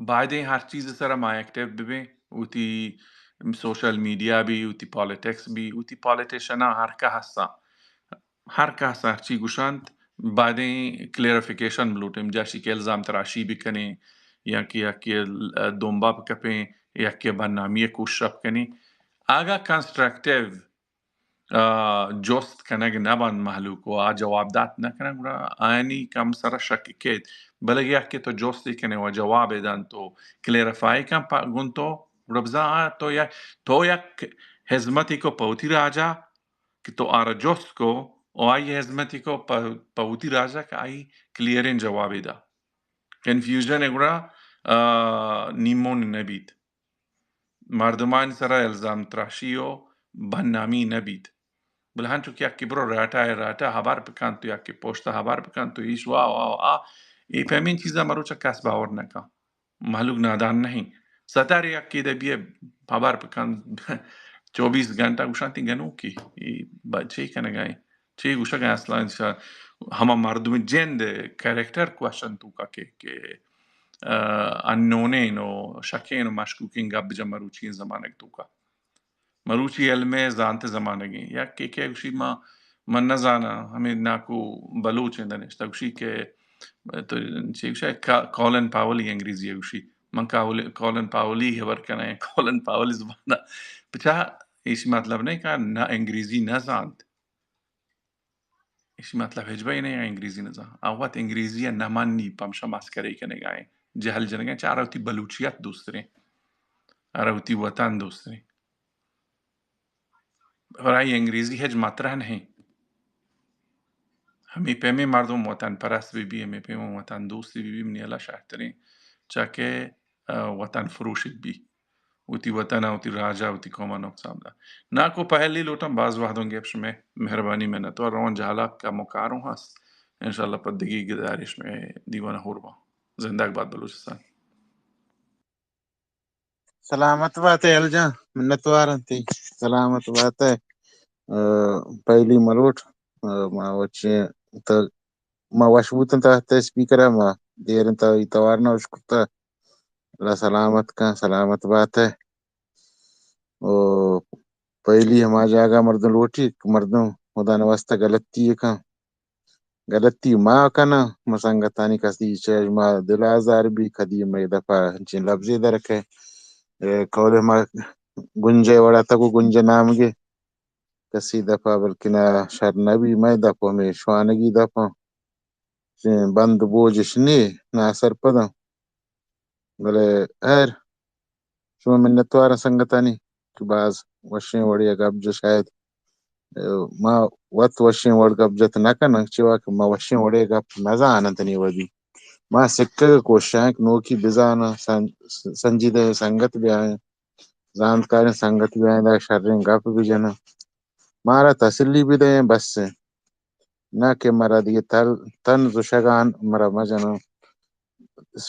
بایدیں ہر چیز سرا ما ایکٹیو ببیں، وتی سوشل میڈیا بی، وتی پالیٹکس بی، وتی پالیٹیشناں ہر کہساں، ہر کہساں ہرچی گوشنت، بایدیں کلیئرفیکیشن بلوٹیں، جاشی کہ الزام تراشی بکنیں، یا کہ یکے دمبا بکپیں، یکے بدنامی کوشش بکنیں۔ اگاں کنسٹرکٹیو آ، جست کنگ نہ بنت مہلوک و آ جواب دات نہ کننت، گڑا آیانی کم سرا شک کیت۔ بلے یک کہ تو جستے کنے و جوابے دنت و کلیئرفائی کن پہ، گوں تو، گڑا بزاں آ تو یک، تو یک ہزمتے کو پہ وتی راجا کہ تو آرا جست کو و آئی ہزمتے کو پہ، پہ وتی راجا کہ آئی کلیئریں جوابے دا۔ کنفیوژن گڑا، آ، نیمون نہ بیت۔ مردمانی سرا الزام تراشی و بدنامی نہ بیت۔ بلے ہنچو کہ یکے برو راٹا ء راٹا ہبر بکنت و یکے پشت ء ہبر بکنت و ایش وا وا وا، اے پیمیں چیزاں مروچا کس باور نہ کن۔ مہلوک نادان نہیں۔ ستر یکے دے بیئے ہبر بکنت، چوبیس گھنٹہ گوشاں تئی گنوکی، اے با-، چے کنگا ایں؟ چے گوشگ ء اصلاً؟ ہما مردم جند کریکٹر کوشچن توکا کہ، کہ، آ، انونین و شکین و مشکوکین گپ بجن مروچی زمانگ توکا۔ مروچی علم ء زانت ء زمانگیں۔ یک کہ کہ گوشی ما، من نزاناں، ہمے ناکو بلوچ ایں دنشتہ گوشی کہ تو چی گوشے، کا-، کالن پاولی انگریزی ء گوشی۔ من کاول-، کالن پاولی ہبر کناں، کالن پاولی زبان ء۔ پچا ایشی مطلب نہیں کہ نہ انگریزی نہ زانت۔ ایشی مطلب ہچبر اے نہ انگریزی نہ زان۔ آ وت انگریزی ء نہ منی، پمشا مسکرے کنگا ایں۔ جہل جنگا ایں، چہ آرا وتی بلوچیت دوستریں۔ آرا وتی وطن دوستریں۔ برای انگریزی ہچ مطرح نہیں۔ ہمے پیمیں مردم وطن پرست بہ بی، ہمے پیمیں وطن دوست بہ بی، منی ہیالا شرتریں، چہ کہ، آ، وطن فروش بہ بی۔ وتی وطن ء، وتی راج ء، وتی قوم ء نقصان دا۔ ناکو پہلی لوٹاں، باز وہدوں گپ شمے، مہربانی منت وار۔ روان جہلا کمو کاروں ہست۔ انشاءاللہ پہ دگی گدارے شمے دیوان ء ہور باں۔ زندگ باد بلوچستان۔ سلامت بات ئے ہیال جان، منت وار آں تئی۔ سلامت بات ئے۔ آ، پہلی ملوٹ، آ، ما وچیں تو ما وش بوتن تا تئی اسپیکر ء، ما دیر انت ای توار نہ وش کرتا۔ اللہ سلامت کن، سلامت بات ئے۔ او پہلی ہما جاگہ مردم لوٹی کہ مردم خدا نہ واسطہ غلطی کن۔ غلطی ما کناں، ما سنگتانی کسی چہ ما دل آزار بی، کدی مئے دپا انچیں لبزے در کئے۔ اے قول ما گنجے وڑا تگو گنجے نامگے۔ کسی دپا بلکنا شر نہ بی، مئے دپ ہمے شوانگی دپ آں۔ چہ بند بوجش نی، ناسرپداں۔ بلے ہیر، شما منتوار آں سنگتانی کہ باز وشیں وڑے ء گپ جت۔ شاید، ء، ما وت وشیں وڑ گپ جت نہ کناں، چیا کہ ما وشیں وڑے ء گپ نہ زاناں تنی ودی۔ ما سکگ ء کوشاں کہ نوکی بزاناں، سن-، سنجیدہ سنگت بیایں۔ زانتکاریں سنگت بیایں، داں شریں گپ بجناں۔ مارا تسلی بدئیں بس ایں۔ نہ کہ مرا دگہ تل-، طنز و شگان مرا مجناں۔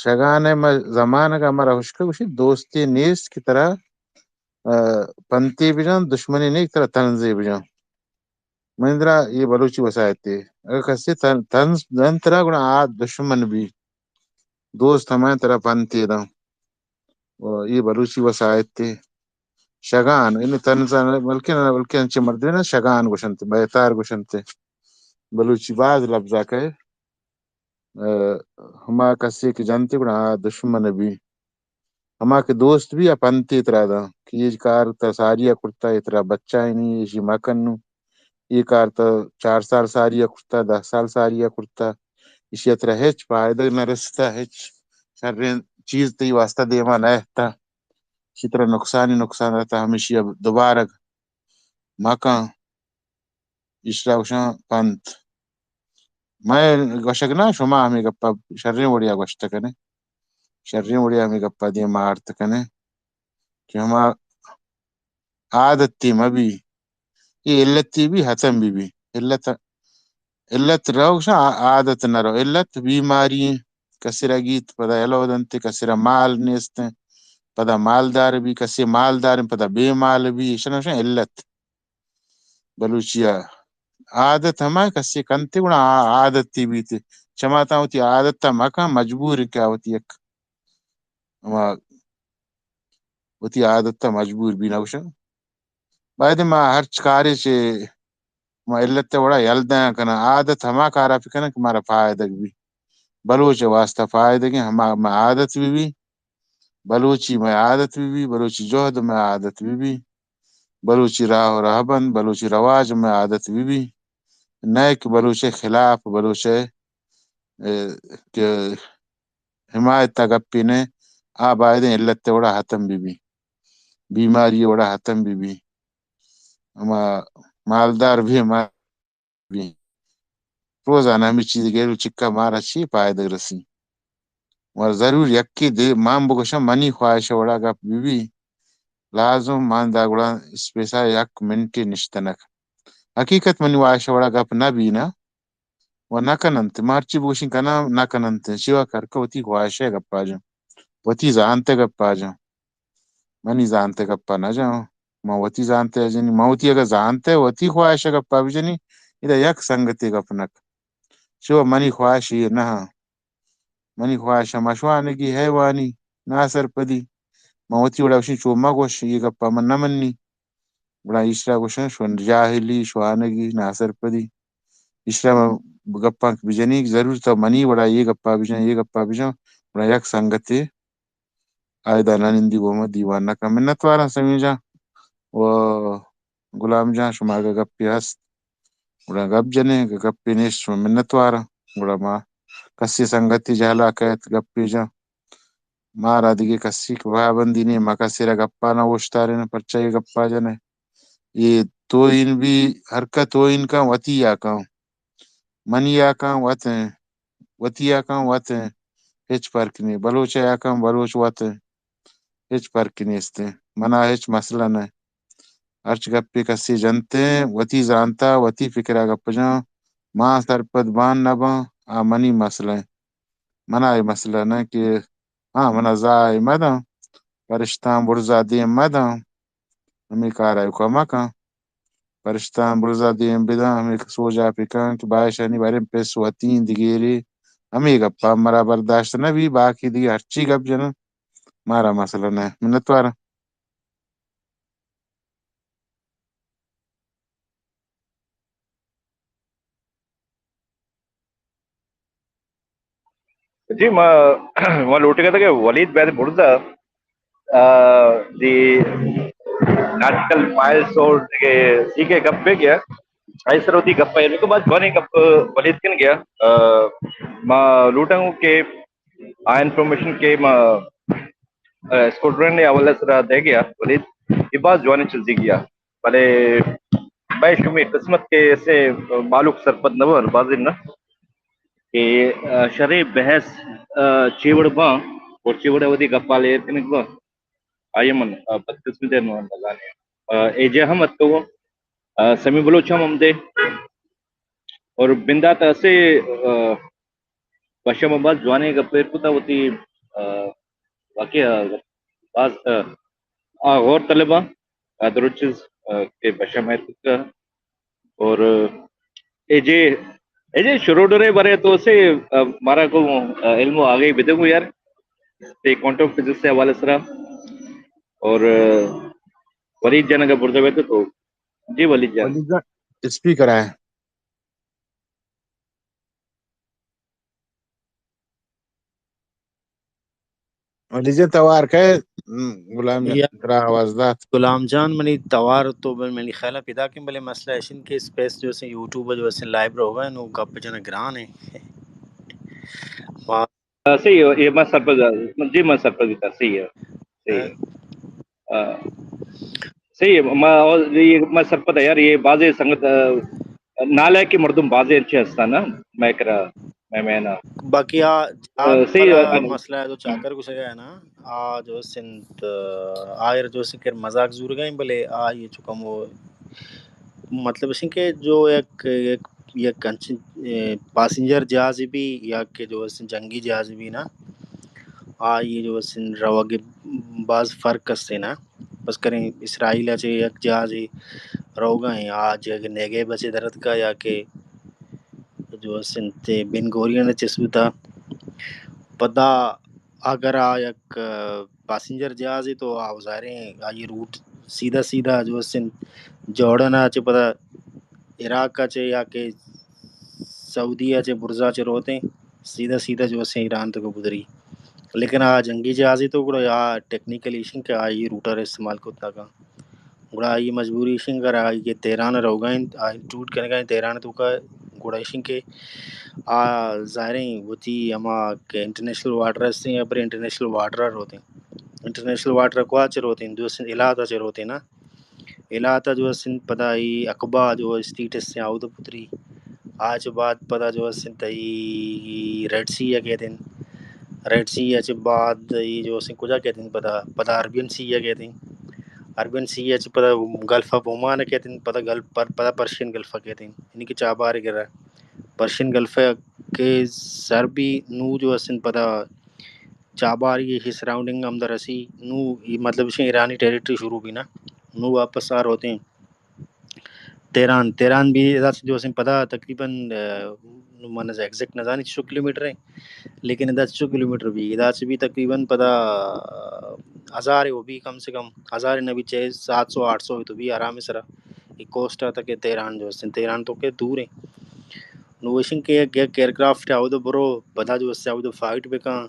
شگان ء ما زمانگ ء مرا ہشکہ گوشی، دوستی نیست کہ ترا، ء، پنتی بجن، دشمنی نیست ترا طنزے بجن۔ من درا یہ بلوچی وساعتے۔ اگر کسی طن-، طنز دن ترا گڑا آ دشمن بی۔ دوست ہمیں ترا پنتی دن۔ و اے بلوچی وساعت تے۔ شگان، یعنی طنز ء بلکن، بلکن انچیں مردمے نہ، شگان گوشنت، بیتار گوشنت۔ بلوچی باز لبزا کئے۔ ء ہما کسے کہ جنتے گڑا آ دشمن بی۔ ہما کہ دوست بی آ پنتے ترا داں کہ اے کار ترا ساری ء کرتا، اے ترا بچائینی، ایشی مکن نوں۔ اے کار ترا چار سال ساری ء کرتا، دہ سال ساری ء کرتا، ایشی ء ترا ہچ پائدگ نہ رستا، ہچ شریں چیز تئی واسطہ دیما نہ اہتا۔ ایشی ترا نقصانی نقصان رہتا، ہمیشی ء دوبارگ مکن۔ ایشرا گوشاں پنت۔ مئے گوشگ نہ، شما ہمے گپا شریں وڑیا گوشت کنے، شریں وڑیا ہمے گپا دیما آرت کنے کہ ہما عادتے مہ بی، اے علتے بی ختم بی بی۔ علت، علت رو گوشاں، عادت نہ رو۔ علت بیماری ایں، کسے را گیت پدا یلو دنت، کسے را مال نیست، پدا مالدار بی، کسے مالدار پدا بے مال بی، ایشاں گوشاں علت۔ بلوچی ء عادت ہما کسے کنتے گڑا آ عادتی بیت۔ چما تاں وتی عادت ء مکن، مجبور کہ آ وتی یک ہما وتی عادت ء مجبور بی نہ گوشاں۔ باید ما ہرچ کارے چہ ما علت ء وڑا یل دیاں کناں، عادت ہما کارا بکناں کہ مارا فائدگ بی۔ بلوچ ء واسطہ فائدگیں ہما ما عادت بہ بی۔ بلوچی مئے عادت بہ بی، بلوچی جہد مئے عادت بہ بی، بلوچی راہ و رہبند، بلوچی رواج مئے عادت بہ بی، نئے کہ بلوچ ء خلاف، بلوچ ء، اے، کہ حمایت ء گپے نہ، آ بایدیں علت ء وڑا ختم بہ بی، بیماری ء وڑا ختم بہ بی۔ ہما مالدار بی، ہما بی۔ روزانہ ہمے چیز گیل چکا مارا چی پائدگ رسی؟ و ضرور یکے دے مان بگوشاں، منی خواہش وڑا گپ بی بی، لازم مان دا گڑا اسپیسا یک منٹے نشتنک۔ حقیقت منی خواہش وڑا گپ نہ بی نا، و نہ کننت۔ ما ہرچی بگوشیں کناں، نہ کننت۔ چی وا کرکہ وتی خواہش ء گپا جاں، وتی زانت ء گپا جاں۔ منی زانت ء گپا نہ جاں۔ ما وتی زانت ء جنی، ما وتی اگہ زانت ء وتی خواہش ء گپا بجنی، ادا یک سنگتے گپ نک۔ چو منی خواہش یہ نہ۔ منی خواہش ہم اشوانگی، حیوانی، ناسرپدی۔ ما وتی وڑا گوشیں چو مہ گوش، یہ گپا من نہ منی۔ گڑا ایشرا گوشن شون جاہلی، شوانگی، ناسرپدی۔ ایشرا ما گپاں بجنی، ضرور تو منی وڑا یہ گپا بجن، یہ گپا بجن۔ گڑا یک سنگتے آئیدا نہ نندی گوما دیوان نہ کن۔ منتواراں سمیر جان و غلام جان، شما اگہ گپے ہست گڑا گپ جنے، اگہ گپے نیست شما منتواراں۔ گڑا ما کسی سنگتی جہلا کہت گپے جان۔ مارا دگہ کسی کہ پابندی نے، ما کسی را گپا نہ اوشتارین، پرچا یہ گپا جنے؟ یہ توہین بی، ہر کا توہین کن وتی یا کن۔ منی یا کن وت ایں، وتی یا کن وت ایں، ہچ فرق نی۔ بلوچ یا کن بلوچ وت ایں، ہچ فرق نیست ایں۔ منا ہچ مسئلہ نہ۔ ہرچ گپے کسے جنت ایں، وتی زانتا، وتی فکرا گپ جاں، ما سرپد بان نہ باں، آ منی مسئلہ ایں۔ منا اے مسئلہ نہ کہ ہاں، منا زاہ ء مہ داں، پرشتاں برزا دیم مہ داں، ہمے کار ء کمک آں۔ پرشتاں برزا دیم بداں، ہمے سوج ء پکاں کہ بایشانی باریں پس وتیں دگیرے، ہمے گپاں مرا برداشت نہ بی، باقی دگہ ہرچی گپ جناں، مارا مسئلہ نہ۔ منتواراں۔ جی، ما، ما لوٹگا تھا کہ ولید بہت برزا، آ، دی ناٹیکل فائلز اور دیگہ، دیگہ گپ پہ گیا۔ آئی سر وتی گپ ہے، تو بات جوانی گپ ولید کن گیا۔ آ، ما لوٹاں کہ آ انفارمیشن کہ ما، آ، اسکواڈرن نے حوالے سرا دے گیا، ولید، یہ بات جوانی چیز دی گیا۔ بلے بھائی شمی قسمت کے ایسے معلوم سرپد نہ بر بازی نہ کہ، آ، شرے بحث، آ، چیوڑ باں اور چیوڑ ودی گپا لیر کنگ باں۔ آئی من، آ، بدقسمتی نہ بزانے۔ آ، اے جے ہم اتکو، آ، سمی بلوچ ہم ہم دے اور بندات اسے، آ، بشم باز جوانیں گپ ایر کتا وتی، آ، واقعی، آ، باز، آ، آ، غور طلبا، آ، درو چیز، آ، کہ بشم ایر کتا۔ اور، آ، اے جے، اے جے شروع ڈرے برے تو سے، آ، مارا کو، آ، علم و آگے بدے کو یار، تے کوانٹم فزکس سے حوالے سرا۔ اور، آ، ولید جان اگر بردے بیتے تو، جی ولید جان۔ ولید جان، اسپیکر آئے۔ ولید جان توار کئے؟ ہم، غلام جان، یا ترا آواز دات۔ غلام جان، منی توار تو بل منی خیال پیدا کن، بلے مسئلہ ایشن کہ اسپیس جو سے یوٹیوب جو سے لائیو رو گئے، نو گپ جن گران ہے۔ آ، صحیح ہے، یہ میں سرپد، جی میں سرپد بیتا، صحیح ہے، صحیح ہے۔ آ، صحیح ہے، میں، یہ میں سرپد ہے یار، یہ بازے سنگت، آ، نالائقیں مردم بازیں انچیں ہستاں نا، مئے کرا، مئے مینا۔ باقی آ، آ، صحیح، مسئلہ ہے جو چاکر گوشگا ہے نا، آ جو سنت، آئر جو سن کر مذاق زورگا ہیں، بلے آ یہ چکم وہ، مطلب اس کہ جو یک، یک، یک انچیں، اے، پاسنجر جہاز بھی یا کہ جو اس جنگی جہاز بھی نا، آ یہ جو اس روگ باز فرق ہستے نا۔ بس کریں اسرائیل ء چہ یک جہازے روگا ہیں، آ جگ نیگیب ء چہ در اتکا یا کہ جو است انت بن گورین ء چہ سوتا۔ پدا اگر آ یک، آ، پاسنجر جہازے تو آ ظاہریں آئی روٹ سیدھا سیدھا جو است انت جارڈن ء چہ پدا عراق ء چہ یا کہ سعودی ء چہ برزا چہ روتیں، سیدھا سیدھا جو است انت ایران تک بدری۔ لیکن آ جنگی جہازے تو گڑا آ ٹیکنیکل ایشن کہ آئی روٹر استعمال کت نہ کن۔ گڑا آئی مجبوری ایشن اگر آئی کہ تہران روگا انت، آئی ٹوٹ کنگا انت تہران توکا، گڑا ایشن کہ آ ظاہریں وتی ہما کہ انٹرنیشنل واٹر ہستیں یا پر انٹرنیشنل واٹر روتیں۔ انٹرنیشنل واٹر کوا چہ روتیں، دوستیں علاقہ چہ روتیں نا۔ علاقہ جو است انت پدا ای عقبہ جو اسٹیٹ ہستیں آودا پتری۔ آ چہ بعد پدا جو است انت ای ریڈ سی ء کیت انت۔ ریڈ سی ء چہ بعد ای جو است انت کجا کیت انت پدا، پدا عربین سی ء کیت انت۔ عربین سی ء چہ پدا گلف آف عمان ء کیت انت، پدا گلف پر، پدا پرشین گلف ء کیت انت۔ یعنی کہ چابہار ء کرا پرشین گلف ء کہ سر بی نو جو است انت پدا چابہاری ء سراؤنڈنگ ہم در رسی، نو ای مطلب اش ایرانی ٹیریٹری شروع بی نا، نو واپس آ روتیں۔ تہران، تہران بھی ادا چہ جو اسیں پدا تقریباً، آ، من ایگزیکٹ نہ زانی چو کلومیٹر ہیں، لیکن ادا چو کلومیٹر بھی، ادا چہ بھی تقریباً پدا ہزار ہو بھی، کم سے کم ہزار نہ بھی، چھ، سات سو، آٹھ سو تو بھی آرام سرا۔ یہ کوسٹ آتا کہ تہران جو اسیں، تہران تو کہ دور ہیں۔ نو وشن کہ یک، یک ایئرکرافٹ آودو برو، پدا جو اسیں آودو فائٹ بکن۔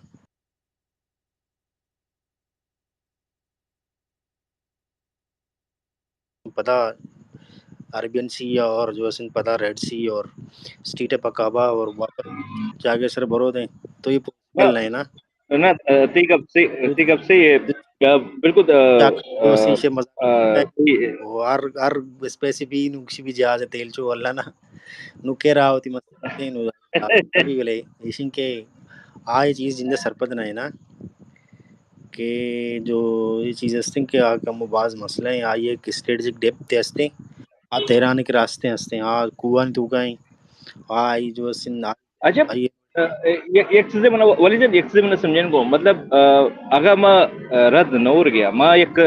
پدا عربین سی اور جو اسن پدا ریڈ سی اور اسٹیٹ پکابا اور واپس جاگے سر برو دیں تو یہ پوسیبل نہیں نا۔ نہ، تی گپ سے، تی گپ سے یہ، بالکل، چاکر جو سی شے مزہ، ہر، ہر اسپیسی بھی نقشی بھی جہاز تیل چو اللہ نا۔ نو کہہ رہا ہوتی مطلب، نو، بھی بلے، ایشن کے آئے چیز جندے سرپد نہ ہے نا۔ کہ جو یہ چیز ہستیں کہ آ کم و باز مسئلہ ہیں، آئی ایک اسٹریٹجک ڈیپتھ ہستیں، آ تہران کے راستے ہستیں، آ کوہانی توکا ہیں، آ آئی جو ہستیں، آ، اچھا، آئی، آ، ایک، ایک چیزے من، ولی جان، ایک چیزے من سمجھن کو، مطلب، آ، اگر ما، آ، رد نور گیا، ما ایک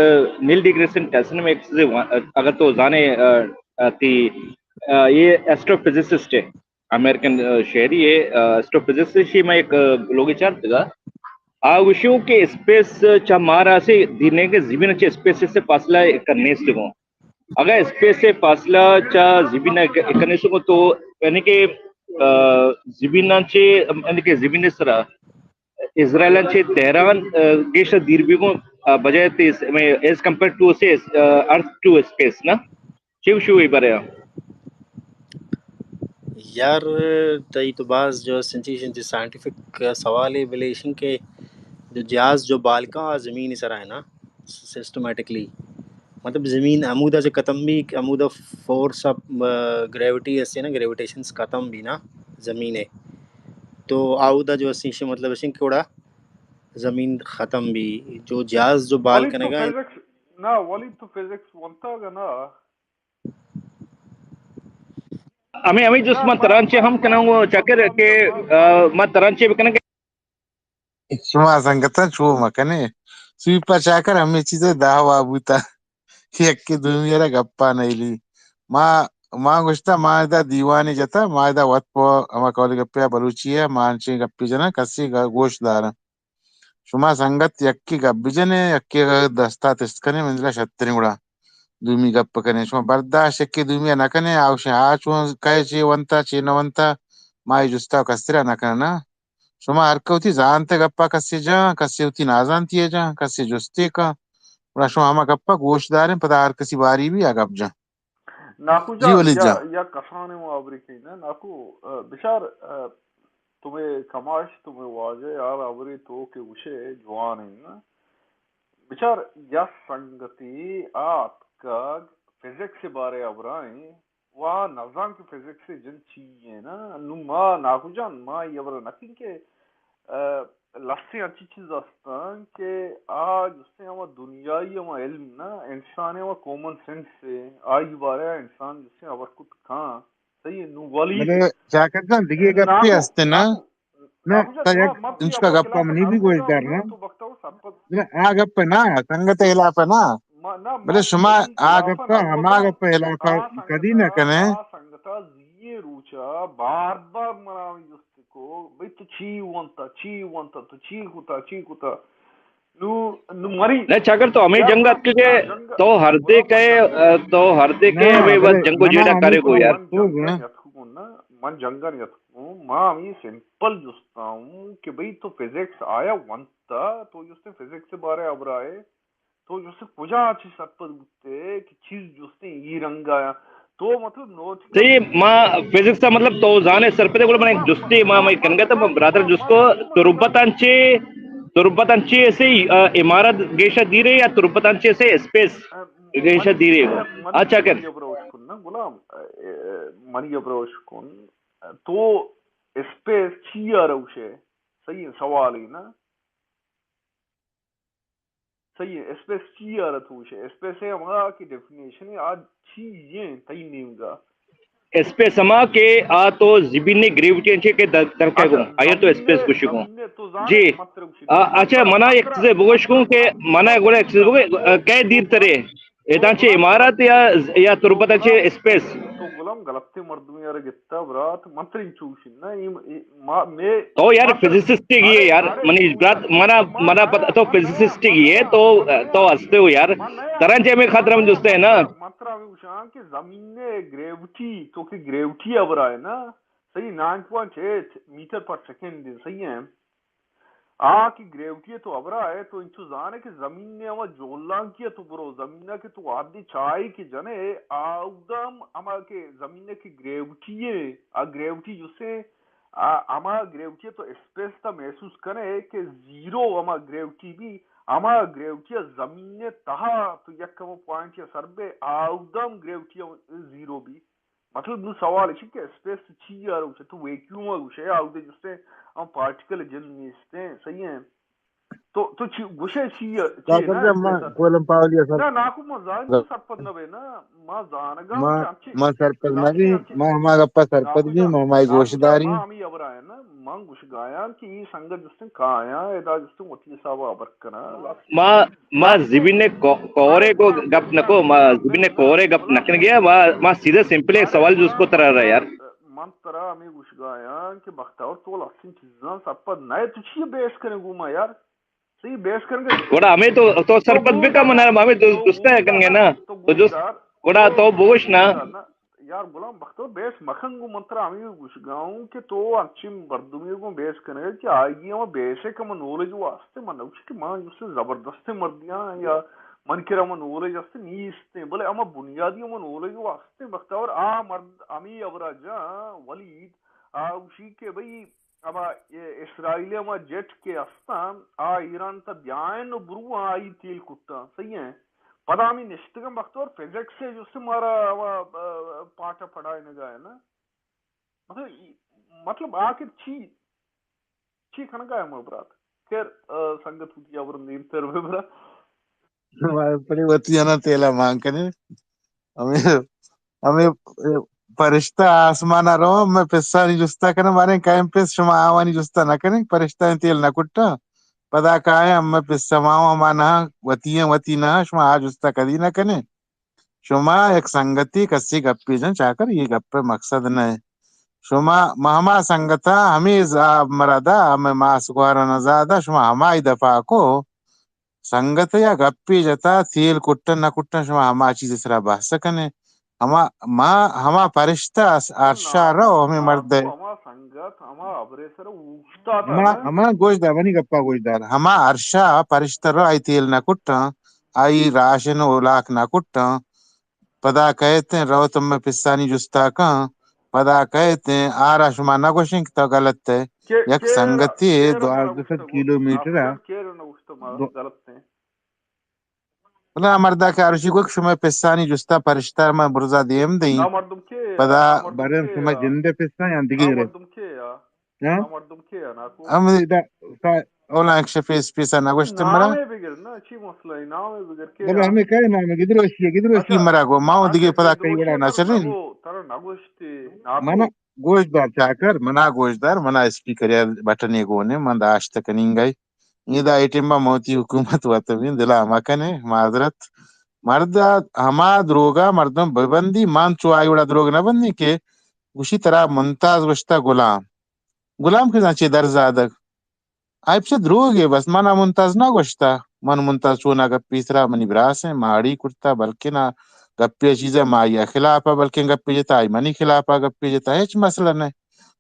نیل ڈیگریسن ٹیسن میں ایک چیزے وا-، اگر تو زانے، آ، آ، تی، آ، یہ ایسٹرو فزسسٹ ہے، امریکن، آ، شہری ہے، آ، ایسٹرو فزسسٹ، میں ایک، آ، لوگی چارت گا۔ آ گوشیو کہ اسپیس چہ مارا سے دینے کے زمین چہ اسپیس سے فاصلہ ایک نیست کو۔ اگر اسپیس سے فاصلہ چہ زمین ایک نیست کو تو یعنی کہ، آ، زمین چہ، یعنی کہ زمین سرا اسرائیل چہ تہران، آ، گیشتر دیر بیگو، آ، بجائے تے اس-، میں، as compare to سے، آ، ارتھ ٹو اسپیس نا۔ چے گوشو اے بارے ء؟ یار، تئی تو باز جو سنچی شنچی سائنٹیفک سوالے، بلے ایشن کہ جو جہاز جو بالکاں آ زمین سرا ہے نا، سسٹمیٹکلی، مطلب زمین ہمودا سے ختم بھی، ہمودا فورس آف، آ، گریویٹی ہستے نا، گریویٹیشنز ختم بھی نا زمین ہے، تو آودا جو ہستی شے مطلب ایشن کہ اوڑا زمین ختم بھی، جو جہاز جو بال ولی تو کنگا ہے۔ فزکس، نا، ولی تو فزکس ونتا گا نا۔ ہمیں، ہمیں جست من ترانچے ہم کناں گو چکر کہ، آ، من ترانچے بکناں کہ شما سنگتاں چو مکنے۔ سویپا چاکر ہمیں چیزیں دعوا بوتا۔ یکے دومی را گپا نئیلی۔ ما، ما گوشتا ما ادا دیوانے جتا، ما ادا وت پہ ہما قول گپے بلوچی ہے، ما انچیں گپی جنا کسی گوش دارا۔ شما سنگت یکے گپ بجنے، یکے اگاں دستا تست کنے، منزلا شتریں گڑا دومی گپ کنے۔ شما برداشت یکے دومی ء نہ کنے، آ گوشے، آ چون کئے چے ونتا، چے نہ ونتا، ما اے جستا کسترا نہ کننا۔ شما ہر کہ وتی زانت ء گپا کسے جاں، کسے وتی نازانتی ء جاں، کسے جستے کن۔ گڑا شما ہما گپا گوش داریں، پدا ہر کسی باری بی آ گپ جاں۔ ناکو جی جان، ولید یا، جان۔ یا کسانیں ما ہبرے کئیں نا، ناکو، آ، بچار، آ، تو مئے کماش، تو مئے واجہ، یار ہبرے تو کہ گوشے جوان انت نا۔ بچار، یا سنگتے آتکگ فزکس بارے ہبرائیں، وا نزان کہ فزکس جن چی ایں نا۔ نو ما ناکو جان، ما یہ بر نکن کہ، اه، لسے اچھی چیز استن کہ آ جستے ہما دنیائی ہما علم نا، انسان ہما کامن سینس ہے، آئی بارے انسان جستے خبر کت کان۔ صحیح ہے، نو ولی بلے چاکر جان، دگہ گپے ناکو، ہستے نا؟ ناکو، نہ، ناکو جان، تا ما، یک ما تو انچکا یا گپا خلاف منی بھی ناکو گوش جان، دار نا۔ تو بختاور سرپد۔ نہ، آ گپ نا، سنگت خلاف نا۔ ما، نہ، بلے ما شما منی آ خلاف گپا، ناکو ہما جان۔ گپ خلاف آ سنگت کدی نہ کنے۔ آ سنگتا زیے روچا بار بار منا جست کو، بھئی تو چی وانتا، چی وانتا، تو چی کتا، چی کتا۔ نو، نو مری۔ نہ، چاکر تو ہمیں جنگ ات کہ تو ہر دے کئے، تو ہر دے کئے ہمیں بس جنگ و جیڑا کرے گو یار۔ من جنگ ات کو نا، من جنگ ات کو، ما ہمیں سمپل جستا ہوں کہ بھئی تو فزکس آیا ونتا، تو جستے فزکس بارے ابرائے، تو جستے کجا چی سرپد بوتے کہ چیز جستے ای رنگا یا، تو مطلب نوٹ صحیح، ما فزکس تا مطلب تو زانے سرپدے گڑا من جستے ما، ما کنگا تا برادر جس کو تربتان چے، تربتان چے ایسے، آ، عمارت گیشا دیرے یا تربتان چے ایسے اسپیس گیشا دیرے؟ اچھا کر۔ منی ابروش کن نا غلام، اے، منی ابروش کن، تو اسپیس چی آ روشے؟ صحیح ہے، سوال ہے نا۔ صحیح ہے، اسپیس چی آ رہا تو گوشے؟ اسپیس ہے ہمارا کہ ڈیفینیشن ہے، آج چی یہ تئی نیمگا۔ اسپیس ہما کہ آ تو زمین نے گریویٹی انچے کہ در-، درکے گو، اچھا، آیا تو اسپیس گوشی گو۔ جی۔ آ، اچھا، منا ایک چیز بگوش گو کہ منا گوڑا ایک چیز بگوش، آ، کئے دیر ترے؟ اداں چہ عمارت یا، یا تربت چہ اسپیس؟ تو غلام غلطیں مردمے ءَ را گپتا برات، من ترا انچو گوشین نا، اے، اے، ما، مے تو یار فزسسٹ گی ہے یار، منی برات، منا، منا پتہ تو فزسسٹ گی ہے، تو، تو ہستے ہو یار، ترا چہ میں خطرہ من جستے ہے نا۔ من ترا ہمیں گوشاں کہ زمین نے گریویٹی، تو کہ گریویٹی ابرا ہے نا، صحیح، nine point eight metre per second, صحیح ہے۔ آ کہ گریویٹی ءِ تو ہبرا ئے، تو انچو زانے کہ زمین ءِ ہما جولانکی ءَ تو برو، زمین ءَ کہ تو آدے چاہے کہ جنے، آ اودم ہما کہ زمین ءِ کہ گریویٹی ءِ، آ گریویٹی جسے، آ ہما گریویٹی ءَ تو اسپیس تا محسوس کنے کہ زیرو ہما گریویٹی بی، ہما گریویٹی ءَ زمین ءِ تہا تو یک ہما پوائنٹ ءَ سر بے، آ اودم گریویٹی ءَ زیرو بی۔ مطلب، نوں سوال اش کہ اسپیس چی یار گوشے؟ تو ویکیوم ءَ گوشے، آ اودے جستے ہم پارٹیکل جن نیستیں، صحیح ہیں؟ تو، تو چی گوشے چی، چی ڈاکٹر نا صاحب، ما اسپیس ءَ؟ کولم پاولی ءَ سر-، نہ، ناکو ما زان سرپد نہ بے نا، ما زانگا ما، ہم چی، ما سرپد نہ بی، ما ہما گپا سرپد بی، ما ہمائی گوش داری۔ ما ہمیں ابرا ہے نا، من گوشگایاں کہ ای سنگت جستیں کایاں، ادا جستیں وتی حساب ءَ ہبر کناں۔ ما، ما زمین کو-، کورے کو گپ نکو، ما زمین کورے گپ نکن گیا، ما، ما سیدھا سمپل ایک سوال جس کو ترا رہا یار۔ من ترا ہمیں گوشگایاں کہ بختاور تو لسین چیزاں سرپد نہ، تو چی بحث کریں گو ما یار؟ صحیح بحث کریں گے۔ گڑا ہمیں تو، تو سرپد بکا من، ہمیں تو دوستا کن گے نا۔ تو جس، گڑا تو بوش نا۔ یار غلام بختور، بحث مکن گوں، من ترا ہمے گوشگا اوں کہ تو انچیں مردمے گوں بحث کنگ کہ آئی ہما بیسک ہما نالج واسطے، من نہ گوشی کہ من جستے زبردستیں مردیاں یا من کرا ہما نالج است نیستیں، بلے ہما بنیادی ہما نالج واسطے بختور آ مرد ہمے ہبرا جاں ولید آ گوشی کہ بھئی ہما اسرائیل ہما جیٹ کہ استاں آ ایران تا بیائیں و برواں آئی تیل کٹاں، صحیح ہیں؟ پدا ہمے نشتگاں بختور فزکس ءِ جست مارا ہما، آ، پاٹا پڑھائینگا ہے نا۔ مطلب، ای-، مطلب آخر چی، چی کنگا ہے ہما برات؟ خیر، آ، سنگت وتی ہبر دیم تر ببرا۔ پڑے وتی انا تیلا مان کنے۔ ہمیں، ہمیں پرشتہ آسمان ءَ رو، ہمے پسانی جستا کنے، مارے کائیں پس شما آوانی جستا نہ کنے، پرشتہ تیل نہ کٹا۔ پدا کائیں ہمے پس ما، ہما نہ وتی ہیں، وتی نہ، شما آ جستا کدی نہ کنے۔ شما یک سنگتی کسی گپی جن چاکر، یہ گپ مقصد نہ ہے۔ شما مہما سنگتا ہمیں ز-، مردا، ہمیں ماس گوارا نزادا، شما ہمائی دفاع کو۔ سنگت یا گپے جتا، تیل کٹن نہ کٹن، شما ہما چیز سرا بحث کنے۔ ہما، ما، ہما پرشتہ اس-، ارشا رو، ہمیں مرد ہے۔ ہما سنگت، ہما ابرے سر اوشتاتا ہما، نا۔ ہما گوش دار، منی گپا گوش دار۔ ہما ارشا پرشتہ رو، آئی تیل نہ کٹاں، آئی راشن اولاک نہ کٹاں۔ پدا کئیت ایں، روت ہمے پسانی جستا کن، پدا کئیت ایں، آرا شما نہ گوشیں کہ تو غلط ئے۔ یک سنگتے دوازدہ سد کلومیٹر ءَ۔ دو-، غلط ئے۔ بلے آ مردا کہ آروشی گوک شما پسانی جستا پرشتہ ما برزا دیم دئی۔ پدا برن شما جندے پسا یا دگہ رے۔ ہم؟ ہم دا، تا اولا ایک شفیس پیسا نگوشت مرا۔ بلے ہمیں کہے نام گدروشی، گدروشی مرا گو، ما دگہ پدا کئی وڑا نہ چلیں۔ منا گوش دار چاکر، منا گوش دار، منا اسپیکر یا بٹنے گونے، من داشت کنینگئی۔ ادا اے ٹیم ءَ موتی حکومت وت بین، دلا مہ کنے، معذرت۔ مرد ءَ ہما دروگ ءَ مردم بہ بندی، من چو آئی وڑا دروگ نہ بندی کہ گوشی ترا ممتاز گوشتا غلام۔ غلام کسان چے در زادگ؟ آئی پچہ دروگے بس، من ءَ ممتاز نہ گوشتا۔ من ممتاز چونا گپی ترا منی براس ایں، ما اڑی کرتا، بلکنا گپے چیزے ما آئی خلاف ءَ بلکیں گپے جتا، آئی منی خلاف ءَ گپے جتا، ہچ مسئلہ نہ۔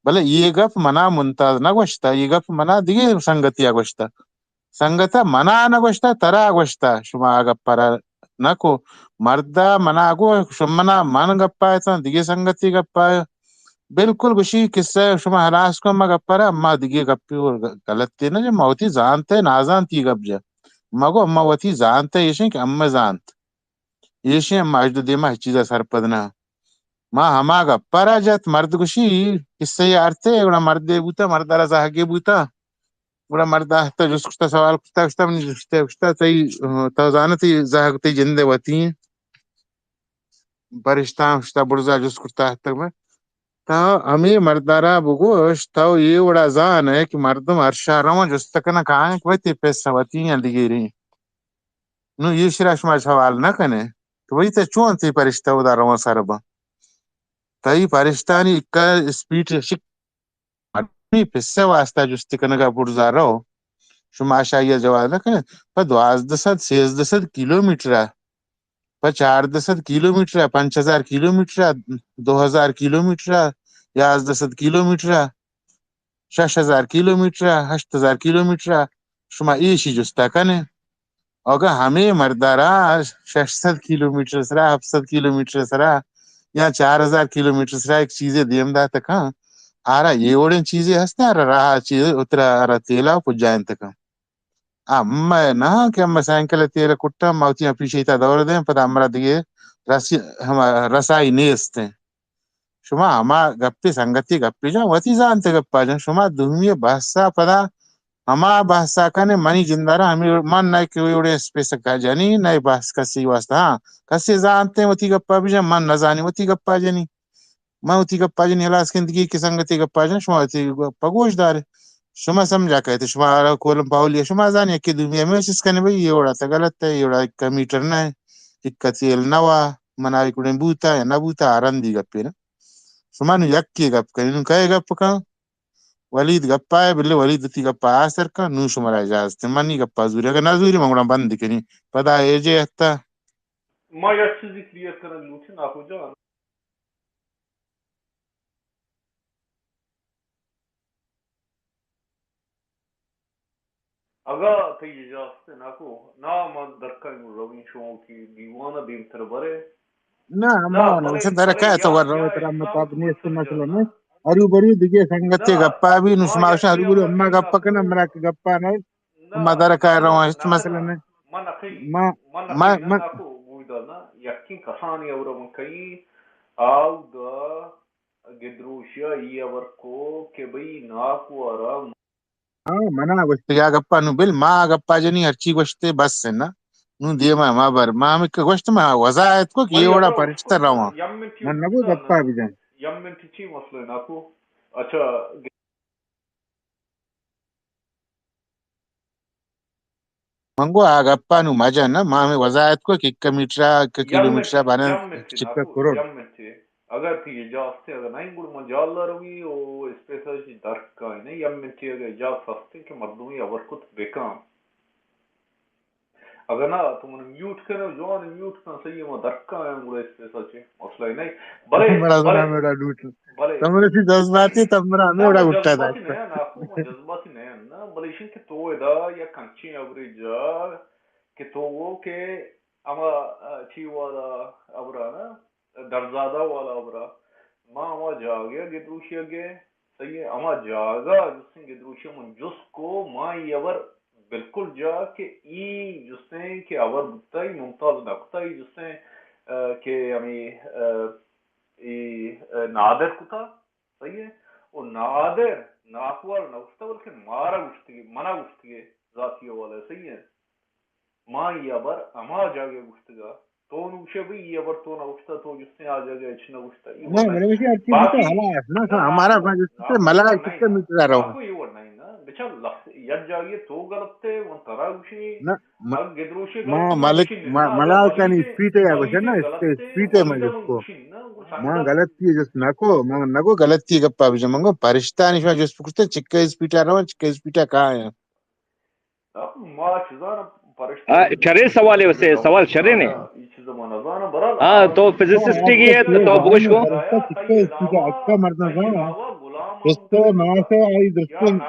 بلے یہ گپ منا ممتاز نہ گوشتا، یہ گپ منا دگہ سنگتیا گوشتا۔ سنگتا منا نہ گوشتا، ترا گوشتا، شما آ گپا را نہ کو۔ مردا منا گو، شما منا من گپا اتاں، دگہ سنگتی گپا۔ بالکل گوشی قصہ شما ہلاس کو، ما گپا را، ما دگہ گپی اور غلط تے نہ جا، ما وتی زانتے نازانتی گپ جا۔ ما گو، ما وتی زانتے ایشیں کہ امے زانت۔ ایشیں ما اجد دیما ہچ چیزا سرپد نہ۔ ما ہما گپا را جت، مرد گوشی، قصہ یارتے، گڑا مردے بوتا، مرد را زہگے بوتا۔ گڑا مرد آہتا جست کشتا، سوال کشتا، کشتا، منی جستے کشتا، تئی، تو زانتی زہگ تئی جندے وتی ایں؟ پرشتاں کشتا، برزا جست کشتا، آہتگ میں۔ تا ہمے مردا را بگوش، تو یہ وڑا زان ہے کہ مردم ہر شہر رواں جست کنن کائیں کہ وتی پیسہ وتی یا دگیری۔ نو ایشرا شما سوال نہ کنے کہ بھئی تئی چون تئی پرشتہ اودا رواں سر باں۔ تئی پرشتانی اکا اسپیڈ شک، مردمی پسہ واسطہ جستی کنگا برزا رو۔ شما شاہی جواز نہ کنے۔ پہ دوازدہ سد، سیزدہ سد کیلومیٹر، پہ چاردہ سد کیلومیٹر، پنچ ہزار کیلومیٹر، دو ہزار کیلومیٹر، یازدہ سد کیلومیٹر، شش ہزار کیلومیٹر، ہشت ہزار کیلومیٹر، شما ایشی جستا کنے۔ اگاں ہمے مردارا شش سد کیلومیٹر سرا، ہفت سد کیلومیٹر سرا یا چار ہزار کیلومیٹر سرا ایک چیزے دیم دات کن، آرا یہ وڑیں چیزے ہستیں، آرا راہ چیز اترا، آرا تیلا پجائیں تکن۔ اما نہ کہ اما سائیکل تیل کٹا، ما وتی پیشی تا دور دیں، پدا ہمرا دیگه رسی، ہما رسائی نیست ہیں۔ شما ہما گپی سنگتی گپی جان، وتی زانتے گپا جان۔ شما دومی بحثا پدا ہما بحثا کنے، منی جندارا ہمیں من نہ کہ وڑے اسپیس کا جنی، نہ بحث کسی واسطہ۔ ہاں، کسی زانتے وتی گپا بجن، من نہ زانی وتی گپا جنی۔ من وتی گپا جنی ہلاس کن، دگی کہ سنگتی گپا جن، شما وتی گپا گوش دارے۔ شما سمجھا کہتے، شما را کولم پاولی، شما زانی کہ دومی ہمیں چیز کنے بھئی، یہ وڑا تا غلط ہے، یہ وڑا ایک میٹر نہ ہے، ایک تیل نہ وا، منائی کڑیں بوتا یا نہ بوتا، آرندی گپے نا۔ شما نو یکی گپ کنی، نو کئے گپ کن؟ ولید گپا ہے، بلے ولید وتی گپا آسر کن، نو شما را اجازت ہے۔ منی گپا زوری، اگر نہ زوری، من گڑا بند کنی۔ پدا اے جے ہتا۔ ما یک چیزی کلیئر کنگ لوٹیں، ناکو جان۔ اگاں تئی اجازت ناکو، نا من درکائیں رویں، شما وتی دیوان ء دیمتر برے۔ نا، ما نہ، بلے، درکائے تو ور روے، ترا مطاب نیست، مسئلہ نہیں۔ ہرو برو دگہ سنگتے گپا بھی، نو شما شاہ ہرو برو اما گپا کنا، مرا کہ گپا نہیں۔ ما درکائے رواں، ہچ مسئلہ نہیں۔ ما، ما، ما، ما، ناکو، گوش دار نا، یکیں کسانی اور من کئی، آو دا گدروشیا ای ہبر کو کہ بھئی ناکو آرا۔ ہاں، منا گوشت یا گپا نو بل، ما گپا جنی ہرچی گوشتے بس ہے نا۔ نو دیما ما بر، ما ہمیں کہ گوشت ما وضاحت کو کہ یہ وڑا پرشتہ رواں۔ من نگو گپا بجن۔ یم منٹ چی مسئلہ ہے ناکو؟ اچھا۔ من گو آ گپا نو مجن نا، ما ہمیں وضاحت کو کہ ایک میٹرا، ایک کلومیٹرا بنا چکا کرو۔ اگر تئی اجازت ہے، اگر نہیں گڑ من جال روی او اسپیس چی درک کائیں، نہیں، یم منٹی اگر اجازت ہستے کہ مردمی ہبر کت بکن۔ اگر نا تو من میوٹ کن، جوان میوٹ کن، صحیح ہے، ما درک کائیں گڑ اسپیس چی مسئلہ ہی نہیں۔ بلے، بڑا بلے، میرا میرا لوٹ۔ بلے۔ تمرے سی جذباتی، تمرا ہمیں بڑا گٹا داشتا۔ نہ، ناکو، من جذباتی نہیں نا، بلے ایشن کہ تو ادا یا کنچیں اوریجا کہ تو وہ کہ اما، آ، چی والا ابرا نا، درزادہ والا ابرا۔ ما اما جاگہ گدروشی گے، صحیح ہے، اما جاگہ جسن گدروشی من جس کو، ما یہ ابر بالکل جا کہ ای جستیں کہ ہبر بوتا، ای ممتاز نہ کتا، ای جستیں، آ، کہ ہمیں، آ، ای، آ، نادر کتا، صحیح ہے؟ او نادر ناکوال نہ گوشتا، بلکہ مارا گوشتگے، منا گوشتگے ذاتی حوالہ، صحیح ہے؟ ما ای ہبر ہما جاگہ گوشتگا، تو نوشے بھئی، ای ہبر تو نہ گوشتا، تو جستیں آ جاگہ ہچ نہ گوشتا، ای نہ، وڑ من گوشی ہر چیز تو باقی حالا ہے۔ نہ، نہ، سا نہ، ہمارا نہ، گوشتے نہ، ملائے نہ، چکے نہ، میٹر رہو۔ نہ، کوئی وڑ نہیں نا۔ بچا لفظ، یک جاگہ تو غلط ہے، من ترا گوشی، نہ، م-، اگ گدروشے ما غلط ہے، ملک، گوشی ما، نہ، ملائے ملوچے کانی اسپیٹ ہے، یا گوشے نا، غلط ہے، اسپیٹ ہے، من غلط ہے، جس کو۔ گوشی نہ، گوشی ما نہ۔ غلطی جس نہ کو، ما نہ کو غلطی گپا بجا، من کو پرشتہ نشما جس پکرتے، چکے اسپیٹ ہے رہو، چکے اسپیٹ ہے کہاں ہے؟ ما چیزاں پرشتہ آ، شریں سوالے وسے، سوال شریں نے۔ یہ چیز ما نزاناں، برحال ہاں، تو فزسسٹ کی ہے، تو بگوش کو۔ پرشتہ چکے اسپیٹ ہے، اچھا مردم زاناں۔ پرشتہ ماں سے آئی درستیں۔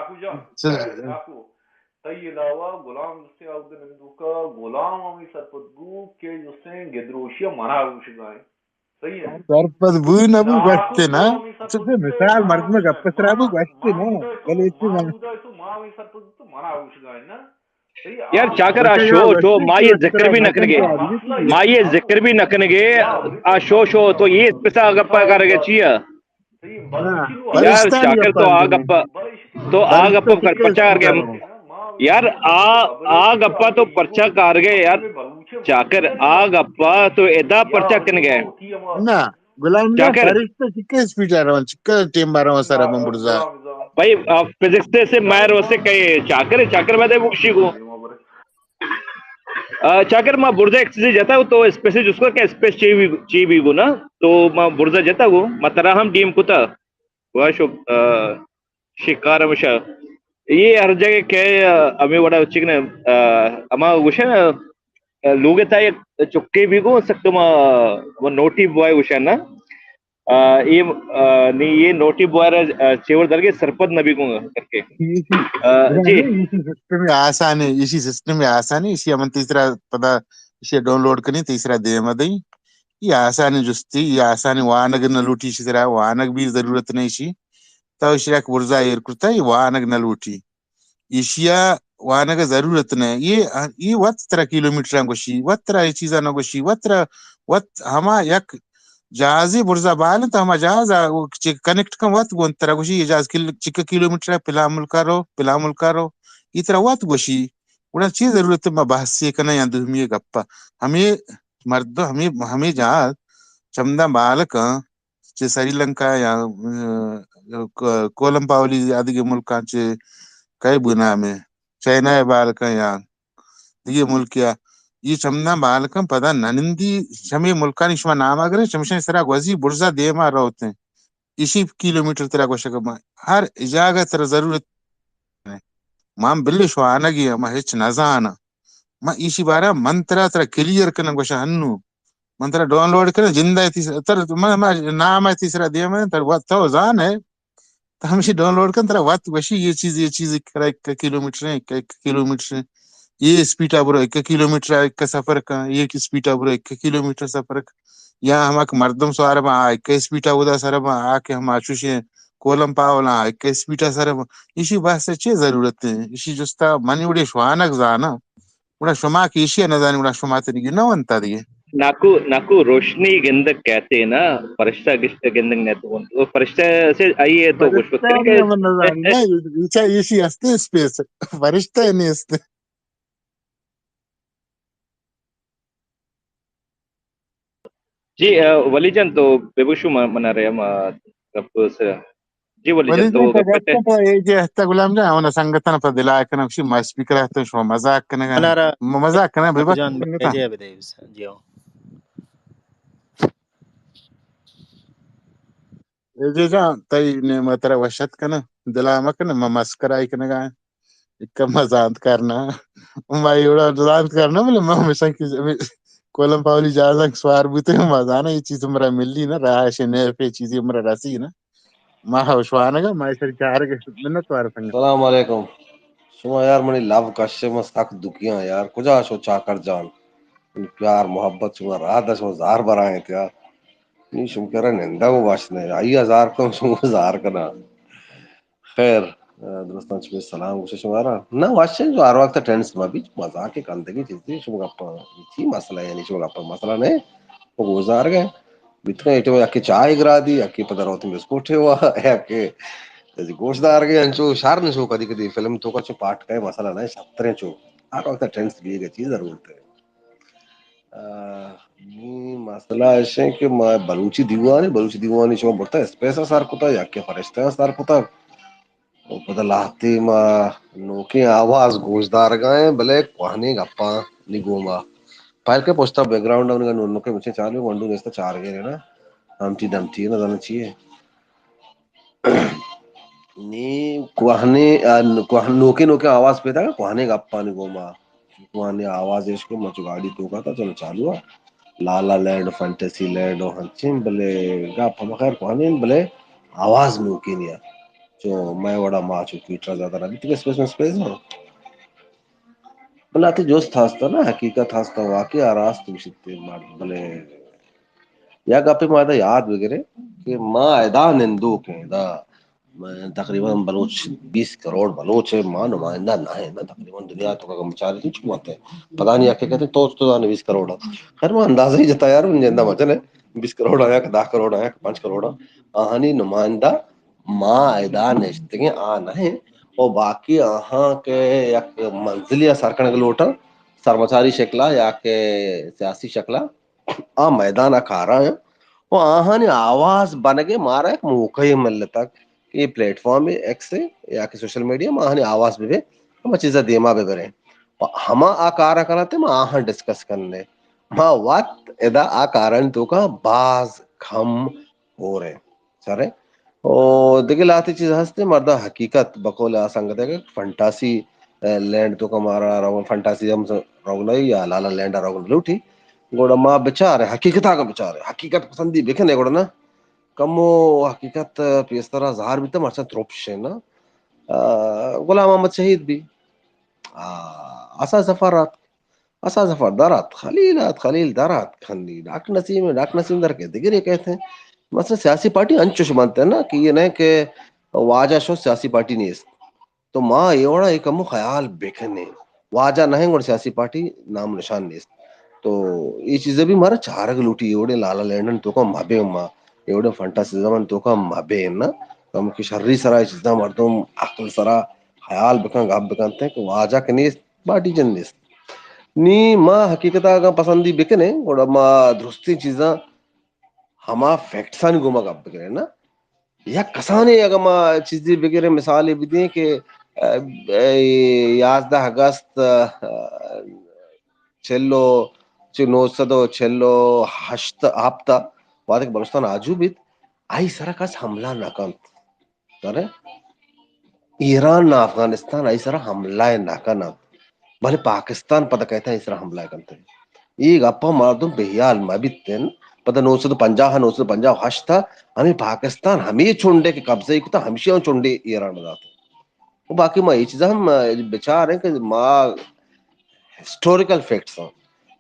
تئی علاوہ غلام جستے آؤدے نندوکا، غلام ہمیں سرپد بو کہ جستے گدروشی منا گوشگائیں۔ صحیح ہے۔ سرپد بو نہ بو گوشتے نا۔ چوشیں مثال مردم گپ سرا بو گوشتے نا۔ بلے چی من تو ما ہمیں سرپد تو منا گوشگائیں نا۔ یار چاکر آ شو، شو، ما یہ ذکر بھی نہ کنگے۔ ما یہ ذکر بھی نہ کنگے۔ آ شو، شو، تو یہ پسا گپا کرگے چیا؟ یار چاکر تو آ گپا، تو آ گپا کر پرچا کر گئے۔ یار آ، آ گپا تو پرچا کر گئے یار۔ چاکر آ گپا تو ادا پرچا کن گئے۔ نہ، غلام جان، چاکر۔ فرشتہ چکے اسپیڈ ءَ روان، چکے ٹیم ءَ روان سر من برزا۔ بھائی، آ، فزکس سے مائر وسے کہے چاکر، چاکر بعد ہے بکشی کو۔ آ، چاکر ما برزا ایک چیزے جتا تو اسپیس جس کو کہ اسپیس چی بھی، چی بھی گو نا، تو ما برزا جتا گو، ما ترا ہم ڈیم کتا۔ واہ شو، آ، شکار ہمیشہ۔ یہ ہر جگہ کہ، آ، ہمیں وڑا چکنے، آ، ہما گوشے نا، آ، لوگ تا یک چکے بھی گو سک ما، وہ نوٹی بوائے گوشے نا۔ آ، یہ، آ، نہیں، یہ نوٹی بوائے را، آ، چیور درگے سرپد نبی گو کر کے۔ آ، جی۔ اسی سسٹم آسان ہے، اسی سسٹم آسان ہے، اسی ہم تیسرا پدا، اسی ڈاؤنلوڈ کریں، تیسرا دے مدئی۔ یہ آسان جستی، یہ آسان وانگ نہ لوٹی، اسی طرح وانگ بھی ضرورت نہیں اسی۔ تو اشرا یک برزا ایر کرتا، اے وانگ نہ لوٹی۔ ایشیا وانگ ءِ ضرورت نہ۔ اے، اے وت ترا کیلومیٹراں گوشی، وت ترا اے چیزاں نہ گوشی، وت ترا، وت ہما یک جہازے برزا بال انت، ہما جہاز ءَ چہ کنیکٹ کن وت گون ترا گوشی، اے جہاز کل-، چکہ کیلومیٹر ءَ پلان ملک ءَ رو، پلان ملک ءَ رو، اے ترا وت گوشی۔ گڑا چے ضرورت ما بحثے کناں یا دومی گپ ءَ؟ ہمے مردم، ہمے، ہمے جہاز چمداں بال کن چہ سری لنکا یا، م، کو-، کولمپاولی آدگہ ملکاں چہ کئے بو نام ءَ، چائنا ءَ بال کن یا دگہ ملکے ءَ، اے چمداں بال کن پدا ننندی چمے ملکانی شما نام ءَ گرے، چمشانی سرا گوزی برزا دیما روتیں۔ ایشی کیلومیٹر ترا گوشگ ما ہر جاگہ ترا ضرورت۔ من بلے شوانگی آں، من ہچ نزاناں۔ من ایشی بارہ من ترا، ترا کلیئر کناں گوشاں ہنو۔ من ترا ڈاؤنلوڈ کناں، جندہ تیسرا، تر، من، من نام ءَ تیسرا دیم ءَ، تر وت تو زان ئے۔ تو ہمشی ڈاؤنلوڈ کن، ترا وت گوشی، یہ چیز، یہ چیز کرا ایک کلومیٹر ہے، ایک، ایک کلومیٹر ہے۔ یہ اسپیڈ ءَ برو، ایک کلومیٹر ءَ ایک سفر کن، یہ اسپیڈ ءَ برو، ایک کلومیٹر سفر کن۔ یا ہما کہ مردم سوار باں، آ ایک اسپیڈ ءَ اودا سر باں، آ کہ ہما چوشیں کولم پاولاں، آ ایک اسپیڈ ءَ سر باں۔ ایشی بحث ءَ چے ضرورت ہے؟ ایشی جستا منی وڑے شوانگ زاناں۔ گڑا شما کہ ایشی ءَ نزانی، گڑا شما تنیگی نہ ونتا دیگہ۔ ناکو، ناکو روشنی گندگ کہتے نا، فرشتہ گشت گندگ نہ تو۔ وہ فرشتہ سے آئیے تو گوش فرشتہ کرے کہ نہیں، من نزانی، نہ، ایشی، ایشی ہستے اسپیس۔ فرشتہ نہیں ہستے۔ جی، آ، ولی جان تو بے بگوشو من، من رہے ہم، آ، گپ سر۔ جی، ولی جان ولی تو جان، گپ تو پہ گپ تو اے جے ہستا غلام جان، اونا سنگتاں پہ دلا کنم، شی ما اسپیکر ہستم، شما مذاق کنگا۔ منارا م-، مذاق کنگا، بے بس جان سنگتاں۔ جی، بے دے، جی۔ اے جی جان، تئی نیم ءَ ترا وش اتک کناں، دلا مہ کناں، ما مسکرائی کنگا ایں۔ اکا ما زانت کار نہ، ما اے وڑا زانت کار نہ، بلے ما ہمیشاں کہ کولم پاولی جہازاں سوار بوتیں، ما زاناں اے چیز مرا ملی نہ، رہائش نیپ اے چیزے مرا رسی نہ۔ ما ہو شوانگا، ما اے سر چارگ منت وار سنگت۔ السلام علیکم۔ شما یار منی لب کشے، من سک دکیاں یار۔ کجا شو چاکر جان؟ منی پیار محبت شما راہ دا، شما زار برائیں یار۔ نی شما کرا نندگ و وش نہ۔ آئی ءَ زار کن، شما زار کنا۔ خیر، درستاں چہ سلام گوشے شمارا۔ نہ، وش انت جو ہر وقت ٹینس مہ بیت، مزاک ءَ کندگی چیزے، شما گپاں چی مسئلہ، یعنی شما گپاں مسئلہ نہ، وہ گزار گئے۔ بیتگاں ایٹم یکے چائے گرادی، یکے پدا روتیں بسکوٹے وا، یکے گوشت دار گئے، انچو شر نشو کدی کدی فلم توکا چو پاٹ کئے مسئلہ نہ، شتریں چو۔ ہر وقت ٹینس بیگ ءِ چی ضرورت ہے۔ آ، نی مسئلہ اش انت کہ ما بلوچی دیوان، بلوچی دیوانی شما برتا اسپیس ءَ سر کتا یا کہ فرشتہ ءَ سر کتا، و پدا لہتے ما نوکیں آواز گوش دارگا ایں، بلے کوہنیں گپاں نی گوما۔ پہل کے پشتا بیک گراؤنڈ ءَ نوکیں مچیں چالو گونڈو نیستا چار گیرے نا، ہمٹی دمٹی نہ زاناں چی ہے۔ نی کوہنیں، آ، کوہن-، نوکیں نوکیں آواز پیدا کہ کوہنیں گپانی گوما۔ کوہنیں آواز اش کو مچو گاڑی توکا تا، چلو چالو آ۔ لالا لینڈ و فینٹیسی لینڈ و ہنچین، بلے گپ ہم خیر کوہنیں، بلے آواز نوکیں نیا۔ چو میں وڑا ما چو پیٹرا زیادہ نہ بیتی کہ اسپیس میں اسپیس ہو۔ بلے آتی جست ہستا نا، حقیقت ہستا، واقعی آ راست گوشتے مرد، بلے یا گپے ما ادا یاد بگرے کہ ما ادا نندوک ایں، ادا تقریباً بلوچ بیست کروڑ بلوچ ہے، ما نمائندہ نہ ہے نا، تقریباً دنیا تو کا بچاری تو چکو مت ہے، پتہ نہیں کیا کہتے تو تو دانے بیست کروڑ۔ خیر ما اندازہ ہی جتا یار، من جندا مچن ہے، بیست کروڑ آیا کہ دہ کروڑ آیا کہ پانچ کروڑ، آہانی نمائندہ ما ادا نشتگیں آ نہ ہیں، و باقی آہاں کہ یک منزلی سر کنگ لوٹاں، سرمچاری شکلا یا کہ سیاسی شکلا، آ میدان ء کارا انت و آہانی آواز بنگے مارا یک موقع ملتگ کہ اے پلیٹ فارم ایکس یا کہ سوشل میڈیا ما آہانی آواز بہ بے، ہما چیزا دیما بہ بریں۔ پہ ہما آ کارا کناتے ما آہاں ڈسکس کننے۔ ما وت ادا آ کارانی توکا باز کم ہوریں۔ سرے۔ او دگہ لہتے چیز ہستے، مردا حقیقت بقول آ سنگتے کہ فنٹاسی، اے، لینڈ توکا مارا رو، فنٹاسی ہم روگ نہ یا لالا لینڈ روگ نہ لوٹی۔ گڑا ما بچارے، حقیقت آگا بچارے، حقیقت پسندی بکنے گڑا نا۔ کمو حقیقت پیسترا ظاہر بیتا، مرچاں ترپش ہے نا۔ آ، غلام محمد شہید بھی۔ آ، اسا سفر رات۔ اسا ظفر در آت، خلیل آت، خلیل در آت، کھنی ڈاکٹر نسیم، ڈاکٹر نسیم در کے دگرے کہتے ہیں۔ مثلاً سیاسی پارٹی انچوش بنتے ہیں نا کہ یہ نہیں کہ واجہ شو سیاسی پارٹی نیست۔ تو ما یہ وڑا ایک ہمو خیال بکنے۔ واجہ نہیں گڑ سیاسی پارٹی نام نشان نیست۔ تو یہ چیزیں بھی مارا چارگ لوٹی، یہ وڑے لالا لینڈن تو کا مبے ما، یہ وڑے فنٹاسزم تو کا مبے نا۔ کم کی شری سرا یہ چیزاں مردم عقل سرا خیال بکن، گپ بکنتے کہ واجہ کہ نیست، پارٹی جن نیست۔ نی ما حقیقت ء اگاں پسندی بکنیں، گڑا ما درستیں چیزاں ہما فیکٹسانی گوما گپ بکنیں نا۔ یک کسانے اگاں ما چیزے بگریں، مثالے بدیں کہ، ا، اے یازدہ اگست، ا، چل و، چہ نو سد و چل و ہشت، ہپت ء وہدے کہ بلوچستان آجو بیت، آئی سرا کس حملہ نہ کنت۔ ترے ایران نہ افغانستان آئی سرا حملہ نہ کنت، بلے پاکستان پدا کہتا آئی سرا حملہ کنت۔ اے گپا مردم بے حیال مہ بیتن۔ پدا نو سد و پنجاہ، نو سد و پنجاہ و ہشت ہمیں پاکستان ہمیں چنڈے کہ قبضہ کتا، ہمشی ہم چنڈے ایران دات۔ و باقی ما اے چیزا ہم بچار ہیں کہ ما ہسٹوریکل فیکٹس ہیں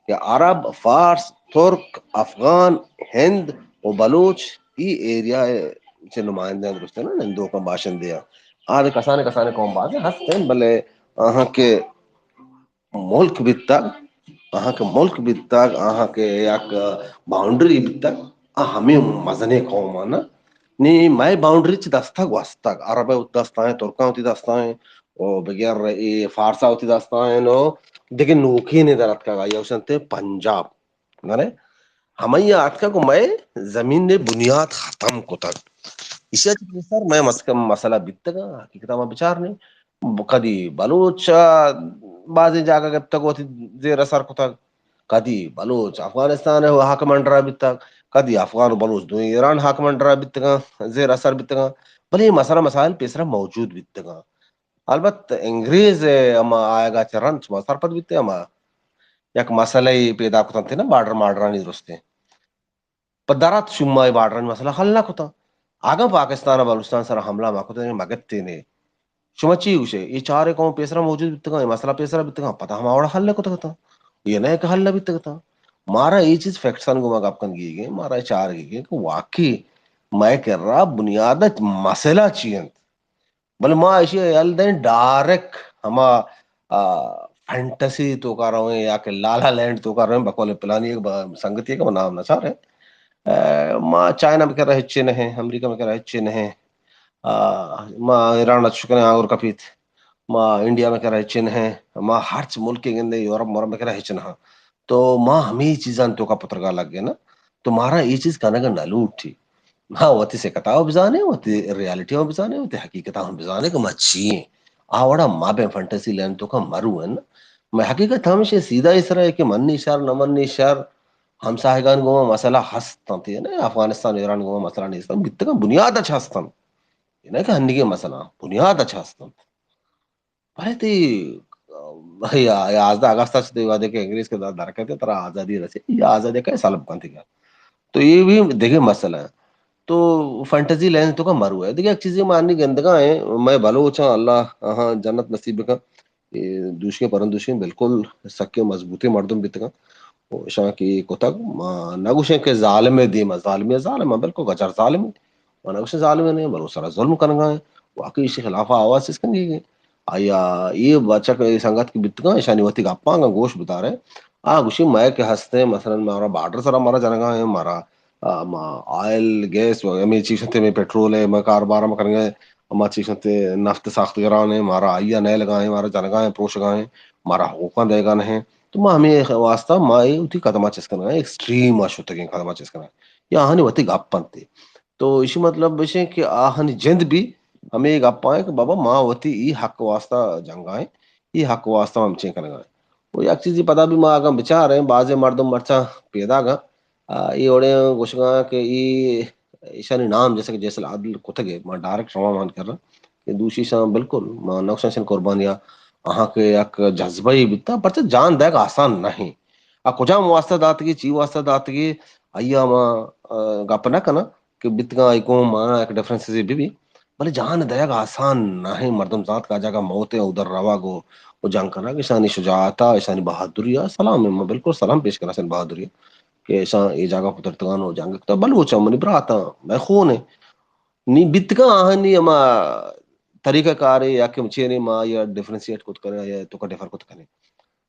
کہ عرب، فارس، ترک، افغان، ہند و بلوچ ای ایریا چہ نمائندہ ہیں، درست ہے نا، نندوکاں باشندے ہیں۔ آ کسانے کسانے قوم باز ہیں، ہست ہیں، بلے آہاں کہ ملک بیتگ، آہاں کہ ملک بیتگ، آہاں کہ یک باؤنڈری بیتگ، آ ہمیں مزنیں قوم ہیں نا۔ نی مئے باؤنڈری چہ دستا گوستگ، عرب ء وتی دستائیں، ترکاں وتی دستائیں، و بگر اے فارسا وتی دستائیں، و دگہ نوکینے در اتکگ، آئی اوشنتے پنجاب۔ بلے ہمائی آتکگ و مئے زمین نے بنیاد ختم کتگ۔ ایشی ء چہ پیسر مئے مس-، مسئلہ بیتگ، حقیقت ما بچار نے۔ کدی بلوچ ء بازیں جاگہ گپتگ وتی زیر اثر کتگ، کدی بلوچ افغانستان ء حاکم انڈرا بیتگ، کدی افغان و بلوچ دوئیں ایران حاکم انڈرا بیتگاں، زیر اثر بیتگاں، بلے اے مسئلہ مسائل پیسرا موجود بیتگاں۔ البت انگریز ء ہما آیگا چہ رند شما سرپد بیتے، ہما یک مسئلہ پیدا کتنت نا، بارڈر مارڈرانی درستیں۔ پہ درات شما اے بارڈرانی مسئلہ حل نہ کتا۔ اگاں پاکستان ء بلوچستان سرا حملہ مہ کتنے، مہ گپتینے، شما چی گوشے؟ اے چاریں قوم پیسرا موجود بیتگاں، اے مسئلہ پیسرا بیتگاں، پدا ہما وڑا حل کتگ اتاں۔ اے نہ کہ حل نہ بیتگ اتاں۔ مارا اے چیز فیکٹسانی گوما گپ کنگی گے، مارا اے چارگی گے کہ واقعی مئے کرا بنیاد ء مسئلہ چی انت؟ بلے ما ایشی ءَ یل دیں ڈائریکٹ ہما، آ، فینٹسی توکا رویں یا کہ لالا لینڈ توکا رویں، بقول پلانی ایک ب-، سنگتی کہ نام نہ چاریں۔ آ، ما چائنا میں کرا ہچے نہیں، امریکہ میں کرا ہچے نہیں، آ، ما ایران اچ کنیں آنگر کپیت، ما انڈیا میں کرا ہچے نہیں، ما ہرچ ملک گندے یورپ مورپ میں کرا ہچ نہ۔ تو ما ہمیں چیزاں توکا پترگا لگ گئے نا، تو مارا یہ چیز کنگا نہ لوٹی۔ ہاں، وتی سکتا ہم بزانے، وتی ریالٹی ہم بزانے، وتی حقیقت ہم بزانے کہ ما چی ہیں۔ آ وڑا ما بے فینٹسی لینڈ توکا مرو ہیں نا۔ میں حقیقت ہمیشہ سیدھا اس طرح ہے کہ منی شر، نہ منی شر، ہمساہگان گوما مسئلہ ہست انت، یعنی افغانستان، ایران گوما مسئلہ نیست انت، بیتگاں بنیاد اچ ہست انت۔ یہ نہ کہ ہنگے مسئلہ، بنیاد اچ ہست انت۔ بلے تئی، آ، یا-، یازدہ اگست ءَ چہ تئی وہدے کہ انگریز کہ در-، درکیت، ترا آزادی رسی، یہ آزادی کا سلب کنت گا۔ تو یہ بھی دگہ مسئلہ ہے۔ تو فینٹسی لینڈ توکا مرو ہے۔ دگہ ایک چیزیں ما انی گندگا ہیں، میں بلوچاں، اللہ آہاں جنت نصیب بکن۔ یہ دوشیں پرندوشیں بالکل سکے مضبوطیں مردم بیتگاں۔ و اشاں کہ یہ کتگ، ما نہ گوشیں کہ ظالم دیما، ظالمی ظالم، بالکل گجر ظالمی۔ من گوشت ظالم نے، بلوچ سرا ظلم کنگا ہیں، واقعی ایشی خلاف آواز چست کنگی ہیں۔ آیا یہ بچک، یہ سنگت کہ بیتگاں، ایشانی وتی گپاں گوش بدارے۔ آ گوشی مئے کہ ہستے، مثلاً مارا بارڈر سرا مارا جنگا ہیں، مارا، آ، ما آئل، گیس، و ہمیں چیز تے میں پٹرول ہے، میں کاروبار میں کنگا ہیں، ما چیز تے نفت ساخت گران ہیں، مارا آئیا نئے لگا ہیں، مارا جنگا ہیں، پروشگا ہیں، مارا حقوقاں دے گا نہیں۔ تو ما ہمیں واسطہ ما یہ اتی قدمہ چست کنگا ہیں، ایکسٹریم آ شتگیں قدمہ چست کنگا ہیں۔ یا ہنی وتی گپ انت۔ تو ایشی مطلب ایش انت کہ آہانی جند بھی ہمے گپاں کہ بابا ما وتی ای حق واسطہ جنگا ہیں، ای حق واسطہ ہم چین کنگا ہیں۔ و یک چیزی پدا بھی ما اگاں بچاریں، بازیں مردم مرچاں پیداگاں، آ، ای وڑیں گوشگاں کہ ای ایشانی نام جیسے کہ جیسل عدل کتگے، ما ڈائریکٹ رواں مان کر رہا کہ دوشی شان بالکل ما نقشن شن قربانیا آہاں کہ یک جذبہ ہی بیتا، پرچہ جان دیگ آسان نہیں۔ آ کجام واسطہ داتگی، چی واسطہ داتگی، آئی ءَ ما، آ، گپ نہ کناں کہ بیتگاں آئی گوں ما یک ڈفرنسز بہ بی، بلے جان دئیگ آسان نہ ایں۔ مردم زانت کہ آ جاگہ موت ایں، اودر روگ و، و جنگ کنگ، اشانی شجاعت ءَ، اشانی بہادری ءَ سلام ایں۔ ما بالکل سلام پیش کناں اشانی بہادری ءَ کہ اشاں اے جاگہ پترتگان و جنگ کتگ۔ بلوچ ایں، منی برات ایں، مئے خون ایں۔ نی بیتگاں آہانی ہما طریقہ کارے یا کہ چینے ما یا ڈفرنشیٹ کت کنیں یا توکا ڈفر کت کنیں۔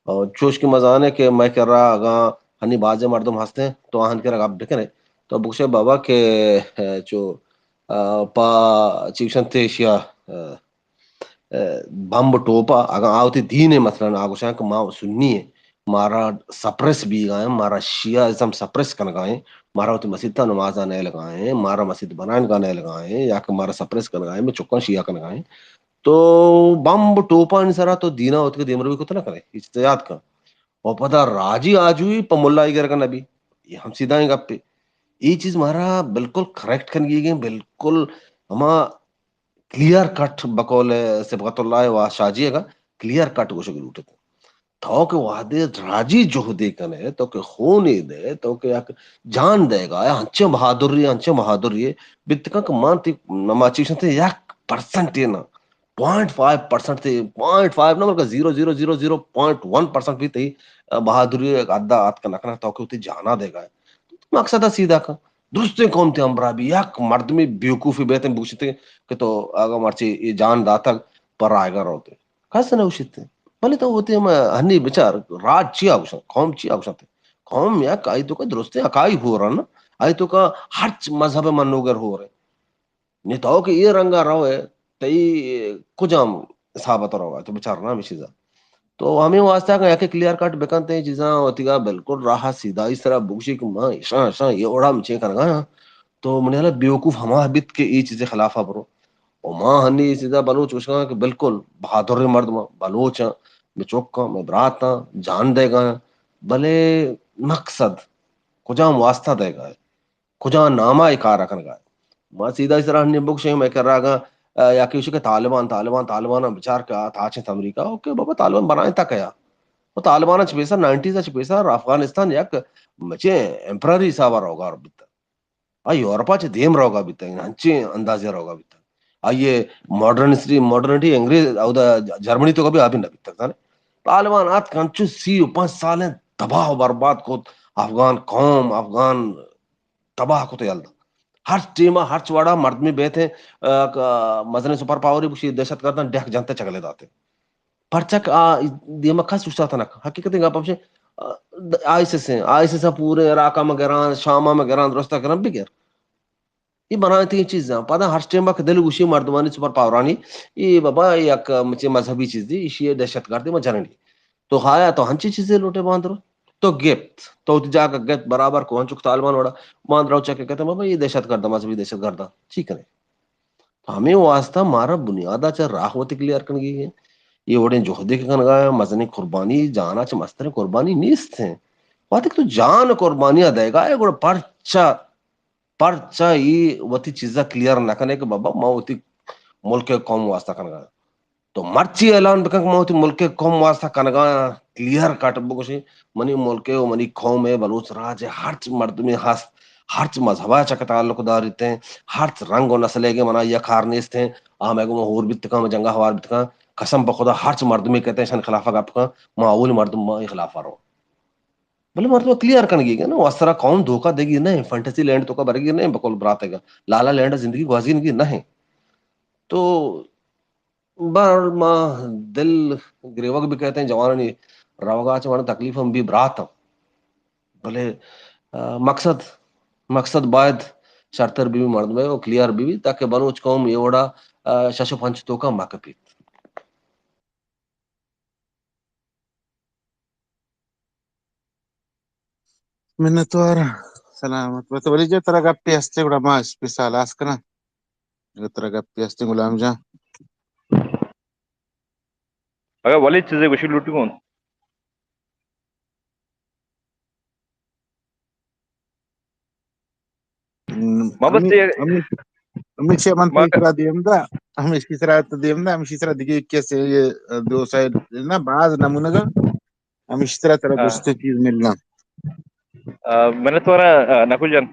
اور چوش کہ مزانے کہ مئے کرا اگاں ہنی بازیں مردم ہستیں تو آہن کرا گپ بکنے تو بگوشے بابا کہ، اے، چو، آ، پا چی گوشنت ایشیا، اے، اے، بمب ٹوپا اگاں آ وتی دین ایں، مثلاً آ گوشاں کہ ما سنی ایں، مارا سپریس بیگا ایں، مارا شیعہ ازم سپریس کنگا ایں، مارا وتی مسیتا نمازا نیلگا ایں، مارا مسیت بنائینگا نیلگا ایں، یا کہ مارا سپریس کنگا ایں، مئے چکاں شیعہ کنگا ایں۔ تو بمب ٹوپانی سرا تو دینا وتگے دیمروی کت نہ کنے، اے چیز یاد کن۔ و پدا راجی آجوئی پہ ملائی گرگا نہ بی، اے ہم سیدھائیں گپے۔ اے چیز مارا بالکل کریکٹ کنگی گئے، بالکل ہما کلیئر کٹ بقول صبغت اللہ و شاہ جی اگا کلیئر کٹ گوشگ لوٹت۔ تو کہ وہدے راجی جہدے کنے، تو کہ خونے دے، تو کہ یک جان دے گا، انچیں بہادری، انچیں بہادری بیت کن کہ مان تی نماچی شنتے یک پرسنٹ نہ، پوائنٹ فائیو پرسنٹ تے، پوائنٹ فائیو نہ، بلکہ zero zero zero zero point one percent بھی تئی بہادری حدا آتک نہ کنا، تو کہ وتی جانا دے گا۔ مقصد سیدھا کن۔ درستیں قوم تے ہمبراہ بی، یک مردمی بیوقوفی بیتیں بگوشتے کہ تو اگا مرچی اے جان داتگ پر آئیگا روتے۔ کس نہ گوشیت۔ بلے تو وتی ہم ہنی بچار، راج چیا گوشن، قوم چیا گوشنت؟ قوم یک آئی توکا درستیں حقائق ہورن، آئی توکا ہرچ مذہب منوگر ہورے۔ نی تو کہ اے رنگا روئے، تئی کجام حسابا تو روئے، تو بچار نا ہمے چیزا۔ تو ہمے واسطہ کہ یکے کلیئر کٹ بکنت اے چیزاں، وتیگا بالکل راہ سیدھائی سرا بگوشی کہ ما اشاں، اشاں، اے وڑا ہم چے کنگا آں۔ تو منی حالا بیوقوف ہما بیت کہ اے چیزے خلافا برو۔ و ما ہنی اے چیزا بلوچ گوشگاں کہ بالکل بہادریں مردماں، بلوچاں، مئے چکاں، مئے براتاں، جان دئیگا آں، بلے مقصد کجام واسطہ دئیگا اے؟ کجام ناما اے کار کنگا اے؟ ما سیدھا اے سرا ہنی بگوشیں، مئے کرا اگاں، آ، یا کہ گوشی کہ طالبان، طالبان، طالبان بچار کہ آ تاچ انت امریکہ، اوکے بابا، طالبان بنائیں تا کیا؟ و طالبان چہ پیسر، نائنٹیز چہ پیسر افغانستان یک مچیں ایمپرری حسابا روگا بیتا۔ آ یورپا چہ دیم روگا بیتگ، انچیں اندازے روگا بیتگ۔ آئی ء ماڈرنسٹی، ماڈرنٹی انگریز، اودا جرمنی تو کبھی آبی نہ بیتگ، زانے؟ طالبان آتک انچو سی و پنچ سالیں تباہ و برباد کت، افغان قوم، افغان تباہ کت یل دات۔ ہرچ ٹیم ءَ ہرچ وڑا مردمے بیت ایں، آ، ک-، مزنیں سپر پاورے بگوشی دہشت گرداں ڈیک جنت ءُ چگلے دات ایں۔ پرچا کہ آ دیما کس اوشتات نہ کن۔ حقیقتیں گپ ہمیش ایں، آ، آئی ایس آئی ایں، آئی ایس آئی پورے عراق ءَ مہ گراں، شام ءَ مہ گراں، درست ءَ گراں بگر۔ اے بنائیں تئی چیزاں۔ پدا ہر ٹیم ءَ کہ دل گوشی مردمانی سپر پاورانی، اے بابا یک مچے مذہبی چیزے، ایشی ءَ دہشت گردے ما جننی۔ تو ہایا تو ہنچی چیزے لوٹے باندرو؟ تو گپت، تو وتی جاگہ گپت برابر کو، انچو کہ طالبان وڑا باندرو چکے کہتے بابا اے دہشت گرد، مذہبی دہشت گرد۔ چی کنے؟ تو ہمے واسطہ مارا بنیادا چہ راہ وتی کلیئر کنگی ایں۔ اے وڑیں جہدے کہ کنگا ایں، مزنیں قربانی، جانا چہ مستریں قربانی نیست ایں۔ وقتی کہ تو جان قربانی ءَ دئیگا ئے، گڑا پرچا پرچا اے وتی چیزا کلیئر نہ کنے کہ بابا ما وتی ملک ءُ قوم واسطہ کنگا ایں؟ تو مرچی اعلان بکن کہ ما وتی ملک ءُ قوم واسطہ کنگا ایں، کلیئر کٹ بگوشی، منی ملک ءُ منی قوم ءُ بلوچ راج ءِ ہرچ مردمے ہست، ہرچ مذہب ءَ چہ کہ تعلق داریت ایں، ہرچ رنگ ءُ نسل ءَ کہ منا یک کار نیست ایں، آ مئے گوما ہور بیت کن، مئے جنگا ہوار بیت کن، قسم پہ خدا ہرچ مردمے کہتے ایں، شان خلافا گپ کن، ما اولی مردم ما اے خلافا رو۔ بلے مردم کلیئر کنگی کہ نا، وسرا قوم دھوکہ دگی نہ ایں، فینٹیسی لینڈ توکا برگی نہ ایں، بقول برات ءَ کہ لا لا لینڈ ءَ زندگی گوازینگی نہ ایں۔ تو بہرحال ما دل گریوگ بہ کہتے ایں، جوانانی روگا چہ منا تکلیف ہم بی برات ہم۔ بلے، آ، مقصد، مقصد باید شرتر بہ بی مردم ءَ ءُ کلیئر بہ بی تاکہ بلوچ قوم اے وڑا، آ، شش ءُ پنچ توکا مہ کپیت۔ منتوار۔ سلامت بات۔ ولی جان ترا گپے ہستے گڑا ما اسپیس ہلاس کناں۔ اگر ترا گپے ہستے غلام جان۔ اگر ولی چیزے گوشی لوٹی کن۔ ہم، ما بس ہمیں، یہ ہمیں، ہمیشی من ما تئی سرا دیم دا، ہمیشی سرا تو دیم دا، ہمیشی سرا دیگه کسی یہ دو سائیڈ نا باز نمونگا، ہمیشی سرا ترا ہاں۔ درست چیز ملنا۔ آ، منتوار آں، آ، نقل جان۔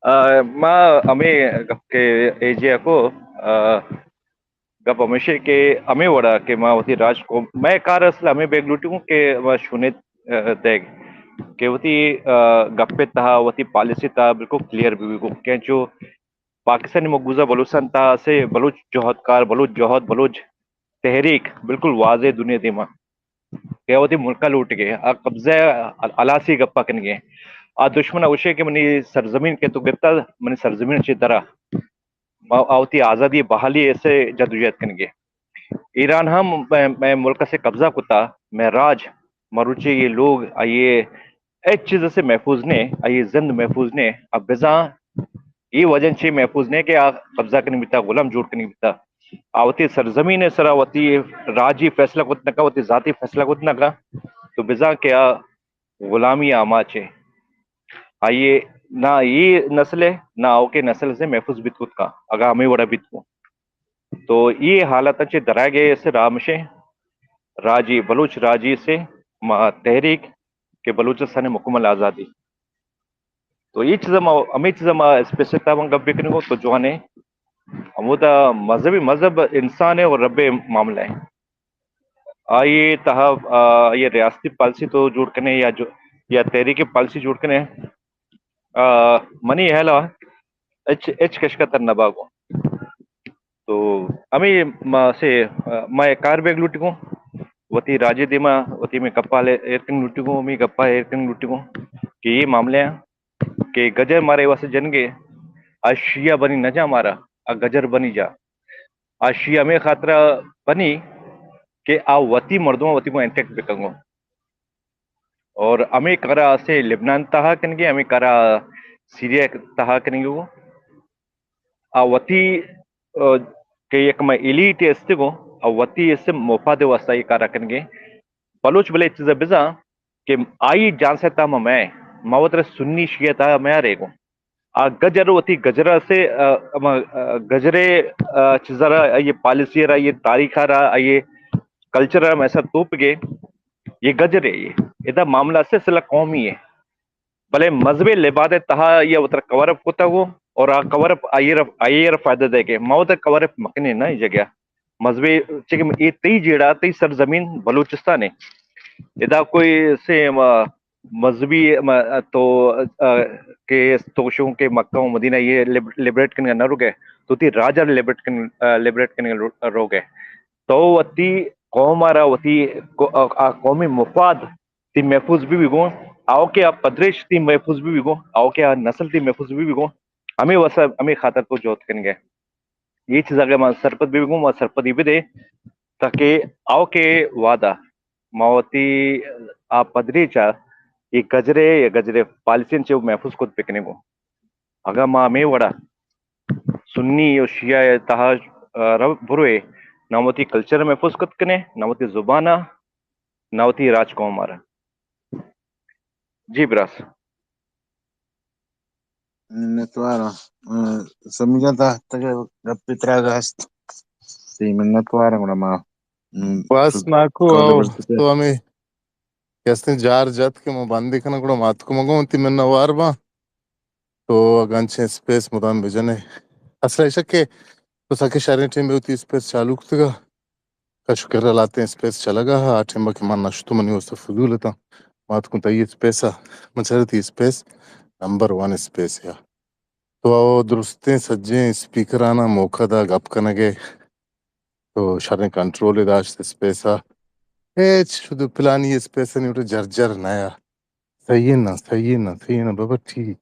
آ، ما ہمیں گپ کے ایجے کو، آ، گپ ہمیش ایں کہ ہمے وڑا کہ ما وتی راج قوم، مئے کار اصل ہمے بیگ لوٹی گوں کہ ما شونیت، آ، دیگ کہ وتی، آ، گپ ءِ تہا، وتی پالیسی ءِ تہا بالکل کلیئر بہ بی گوں کہ انچو پاکستانی مقبوضہ بلوچستان ءِ تہا سے بلوچ جہدکار، بلوچ جہد، بلوچ تحریک بالکل واضح دنیا دیما کہ وتی ملک ءَ لوٹگے، آ قبضہ ءِ ہلاسی ءِ گپا کنگے، آ دشمن ءَ گوشے کہ منی سرزمین کہ تو گپتا، منی سرزمین ءَ چہ درا۔ ما آ وتی آزادی بحالی ءِ سے جدوجہد کنگے۔ ایران ہم مئے، مئے ملک ءَ سے قبضہ کتا، مئے راج، مروچی یہ لوگ، آئیے ہچ چیز سے محفوظ نے، آئیے زند محفوظ نے۔ اب بزاں یہ وجہ چی محفوظ نے کہ آ قبضہ کنی بیتا، غلام جوڑ کنی بیتا۔ آ وتی سرزمین ءِ سرا وتی راجی فیصلہ کت نکا، وتی ذاتی فیصلہ کت نکا، تو بزاں کہ آ غلامی آماچ ایں۔ آئیے نہ اے نسل ءَ، نہ آؤکیں نسل سے محفوظ بیت کت کن، اگاں ہمے وڑا بیت کن۔ تو اے حالت چہ درائگ ءِ سے راہ ہمیش ایں، راجی، بلوچ راجی سے ما تحریک کہ بلوچستان ءِ مکمل آزادی۔ تو اے چیزا ما، ہمے چیزا ما اسپیس ءِ تہا گپ بکنگو تو جوان ایں۔ ہمودا مذہبی، مذہب انسان ءِ اور رب ءِ معاملہ ایں۔ آئی ءِ تہا، آ، آئی ءِ ریاستی پالیسی تو جوڑ کنے یا جو، یا تحریک پالیسی جوڑ کنے، آ، منی ہیال ءَ ہچ، ہچ کشکتر نہ باگو۔ تو ہمے ما سے، آ، ما یک کار بیگ لوٹی گوں، وتی راجے دیما، وتی میں گپا لے ایر کنگ لوٹی گوں، میں گپا ایر کنگ لوٹی گوں کہ یہ معاملہ ایں کہ گجر مارے واسطے جنگے، آ شیعہ بنی نہ جا مارا، آ گجر بنی جا۔ آ شیعہ ہمے خاطرا بنی کہ آ وتی مردم وتی گوں انٹیکٹ بکنگو۔ اور ہمے کارا اسے لبنان تہا کنگے، ہمے کارا سیریا تہا کنگے گو۔ آ وتی، آ، کہ یک مئے ایلیٹ استگو، آ وتی اسے مفاد واسطہ یہ کارا کنگے۔ بلوچ بلے چیزا بزاں کہ آئی جان سے تہا مئے، ما وترا سنی شیعہ تہا مئے ریگو۔ آ گجر وتی گجر سے، آ، ہما، آ، گجرے، آ، چیزا را، آئی پالیسی را، آئی تاریخ را، آئی کلچر را مئے سر توپ گے، یہ گجرے، یہ ادا معاملہ سے سلا قومی ہے۔ بلے مذہبی لباد تہا یہ وتر کور اپ کتا گو، اور آ کور اپ آئی را، آئی را فائدہ دے گے۔ ما وتر کور اپ مکنے نا یہ جگہ۔ مذہبی، چونکہ یہ تئی جیڑا، تئی سرزمین بلوچستان ہے۔ ادا کوئی سے، آ، مذہبی، م-، تو، آ، کہ تو شوں کہ مکہ و مدینہ یہ لب-، لبریٹ کنگا نہ روگے، تو تی راجا لبریٹ کن-، آ، لبریٹ کنگا رو-، روگے۔ تو وتی قوم آرا وتی کو-، آ، آ قومی مفاد تی محفوظ بی بی گوں، آؤکے آ پدریچ تی محفوظ بی بی گوں، آؤکے آ نسل تی محفوظ بی بی گوں، ہمیں واسطہ، ہمیں خاطر تو جہد کنگے۔ یہ چیز اگر ما سرپد بی بی گوں، ما سرپدی بدے، تاکہ آؤکے وعدہ ما وتی آ پدریچا یہ گجرے یا گجرے پالیسین چے محفوظ کت بکنے گوں۔ اگاں ما ہمے وڑا سنی و شیعہ ء تہا، آ، رو-، بروئے، نہ وتی کلچر ء محفوظ کت کنے، نہ وتی زبان ء، نہ وتی راج قوم ء را۔ جی براس۔ منتوار آں۔ آ، سمی جان تہ تک گپ تراگ ہست۔ سی منتوار آں گڑا ما، م، بس تو ناکو کال او برستے۔ تو ہمیں کہ استیں جار جت کہ ما بندی کناں، گڑا ما اتکو مگوں وتی منوار باں۔ تو اگاں انچیں اسپیس مدام بجنے۔ اصل ایشک کہ تو سکے شریں ٹیم بے وتی اسپیس چالو کتگا۔ کش کر لاتیں اسپیس چلگا، آ ٹیم کہ من نشتو منی واسطہ فضول اتاں۔ ما اتکوں تئی اسپیس ء، من چارت تئی اسپیس نمبر ون اسپیس یا۔ تو او درستیں سجیں اسپیکراناں موقع دا گپ کنگے۔ تو شریں کنٹرول داشت اسپیس ء۔ ہچ شد پلانی اسپیس ء نیوٹے جر جر نیا۔ صحیح ہے نا، صحیح ہے نا، صحیح ہے نا، بابا ٹھیک۔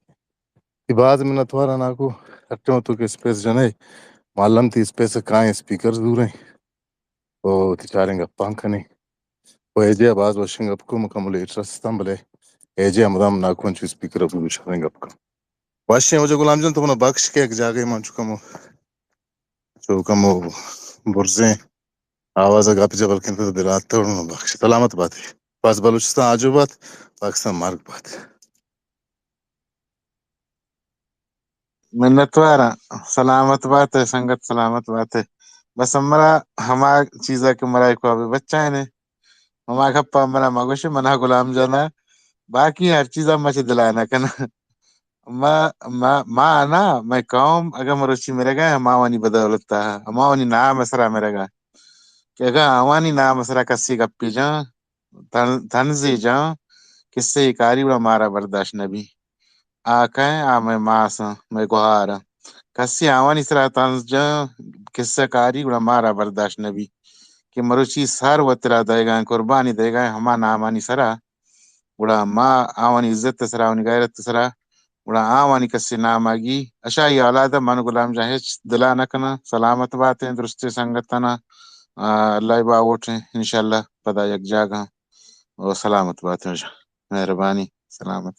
یہ باز منتوار آں ناکو، ہر ٹائم تو کہ اسپیس جنے، معلم تی اسپیس کائیں اسپیکر دوریں۔ او تی چاریں گپاں کنے۔ او ایجے باز وشیں گپ کو، مکم لیٹ رستم بلے۔ ایجے مدام ناکو انچو اسپیکر بو شریں گپ کن۔ وشیں وجہ غلام جان تو منا بخش کے ایک جاگے من چکم چو کمو برزیں آواز ء گپ جبل کنت تو دلات تڑن بخش۔ سلامت بات۔ بس بلوچستان آجو بات، پاکستان مرگ بات۔ منتوار آں۔ سلامت بات ئے سنگت، سلامت بات ئے۔ بس ہمرا ہما چیزا کہ مرا ایک بچائنے، ہما گپا ہمرا مگوش، منا غلام جانا، باقی ہر چیزا مچ دلا نہ کنا۔ ما، ما، ما نا، مئے قوم اگاں مروچی مرگا، ہما آوانی بدولت ء، ہما آوانی نام ء سرا مرگا۔ کہ اگاں آوانی نام ء سرا کسے گپے جاں، تن-، تنزے جاں، کسے کاری گڑا مارا برداشت نہ بی۔ آ کئے؟ آ مئے ماس آں، مئے گہار آں۔ کسے آوانی سرا تنز جاں، کسہ کاری گڑا مارا برداشت نہ بی۔ کہ مروچی سر وترا دئیگا ایں، قربانی دئیگا ایں، ہما نامانی سرا گڑا ما آوانی عزت ء سرا، آوانی غیرت ء سرا، گڑا آوانی کسے نام آگی، اشائی اولاد ء من غلام جان ہچ دلا نہ کناں۔ سلامت باتیں درستیں سنگتانا، آ، اللہ ء باہوٹیں، انشاءاللہ پدا یک جاگہ آں۔ و سلامت باتیں جان۔ مہربانی، سلامت۔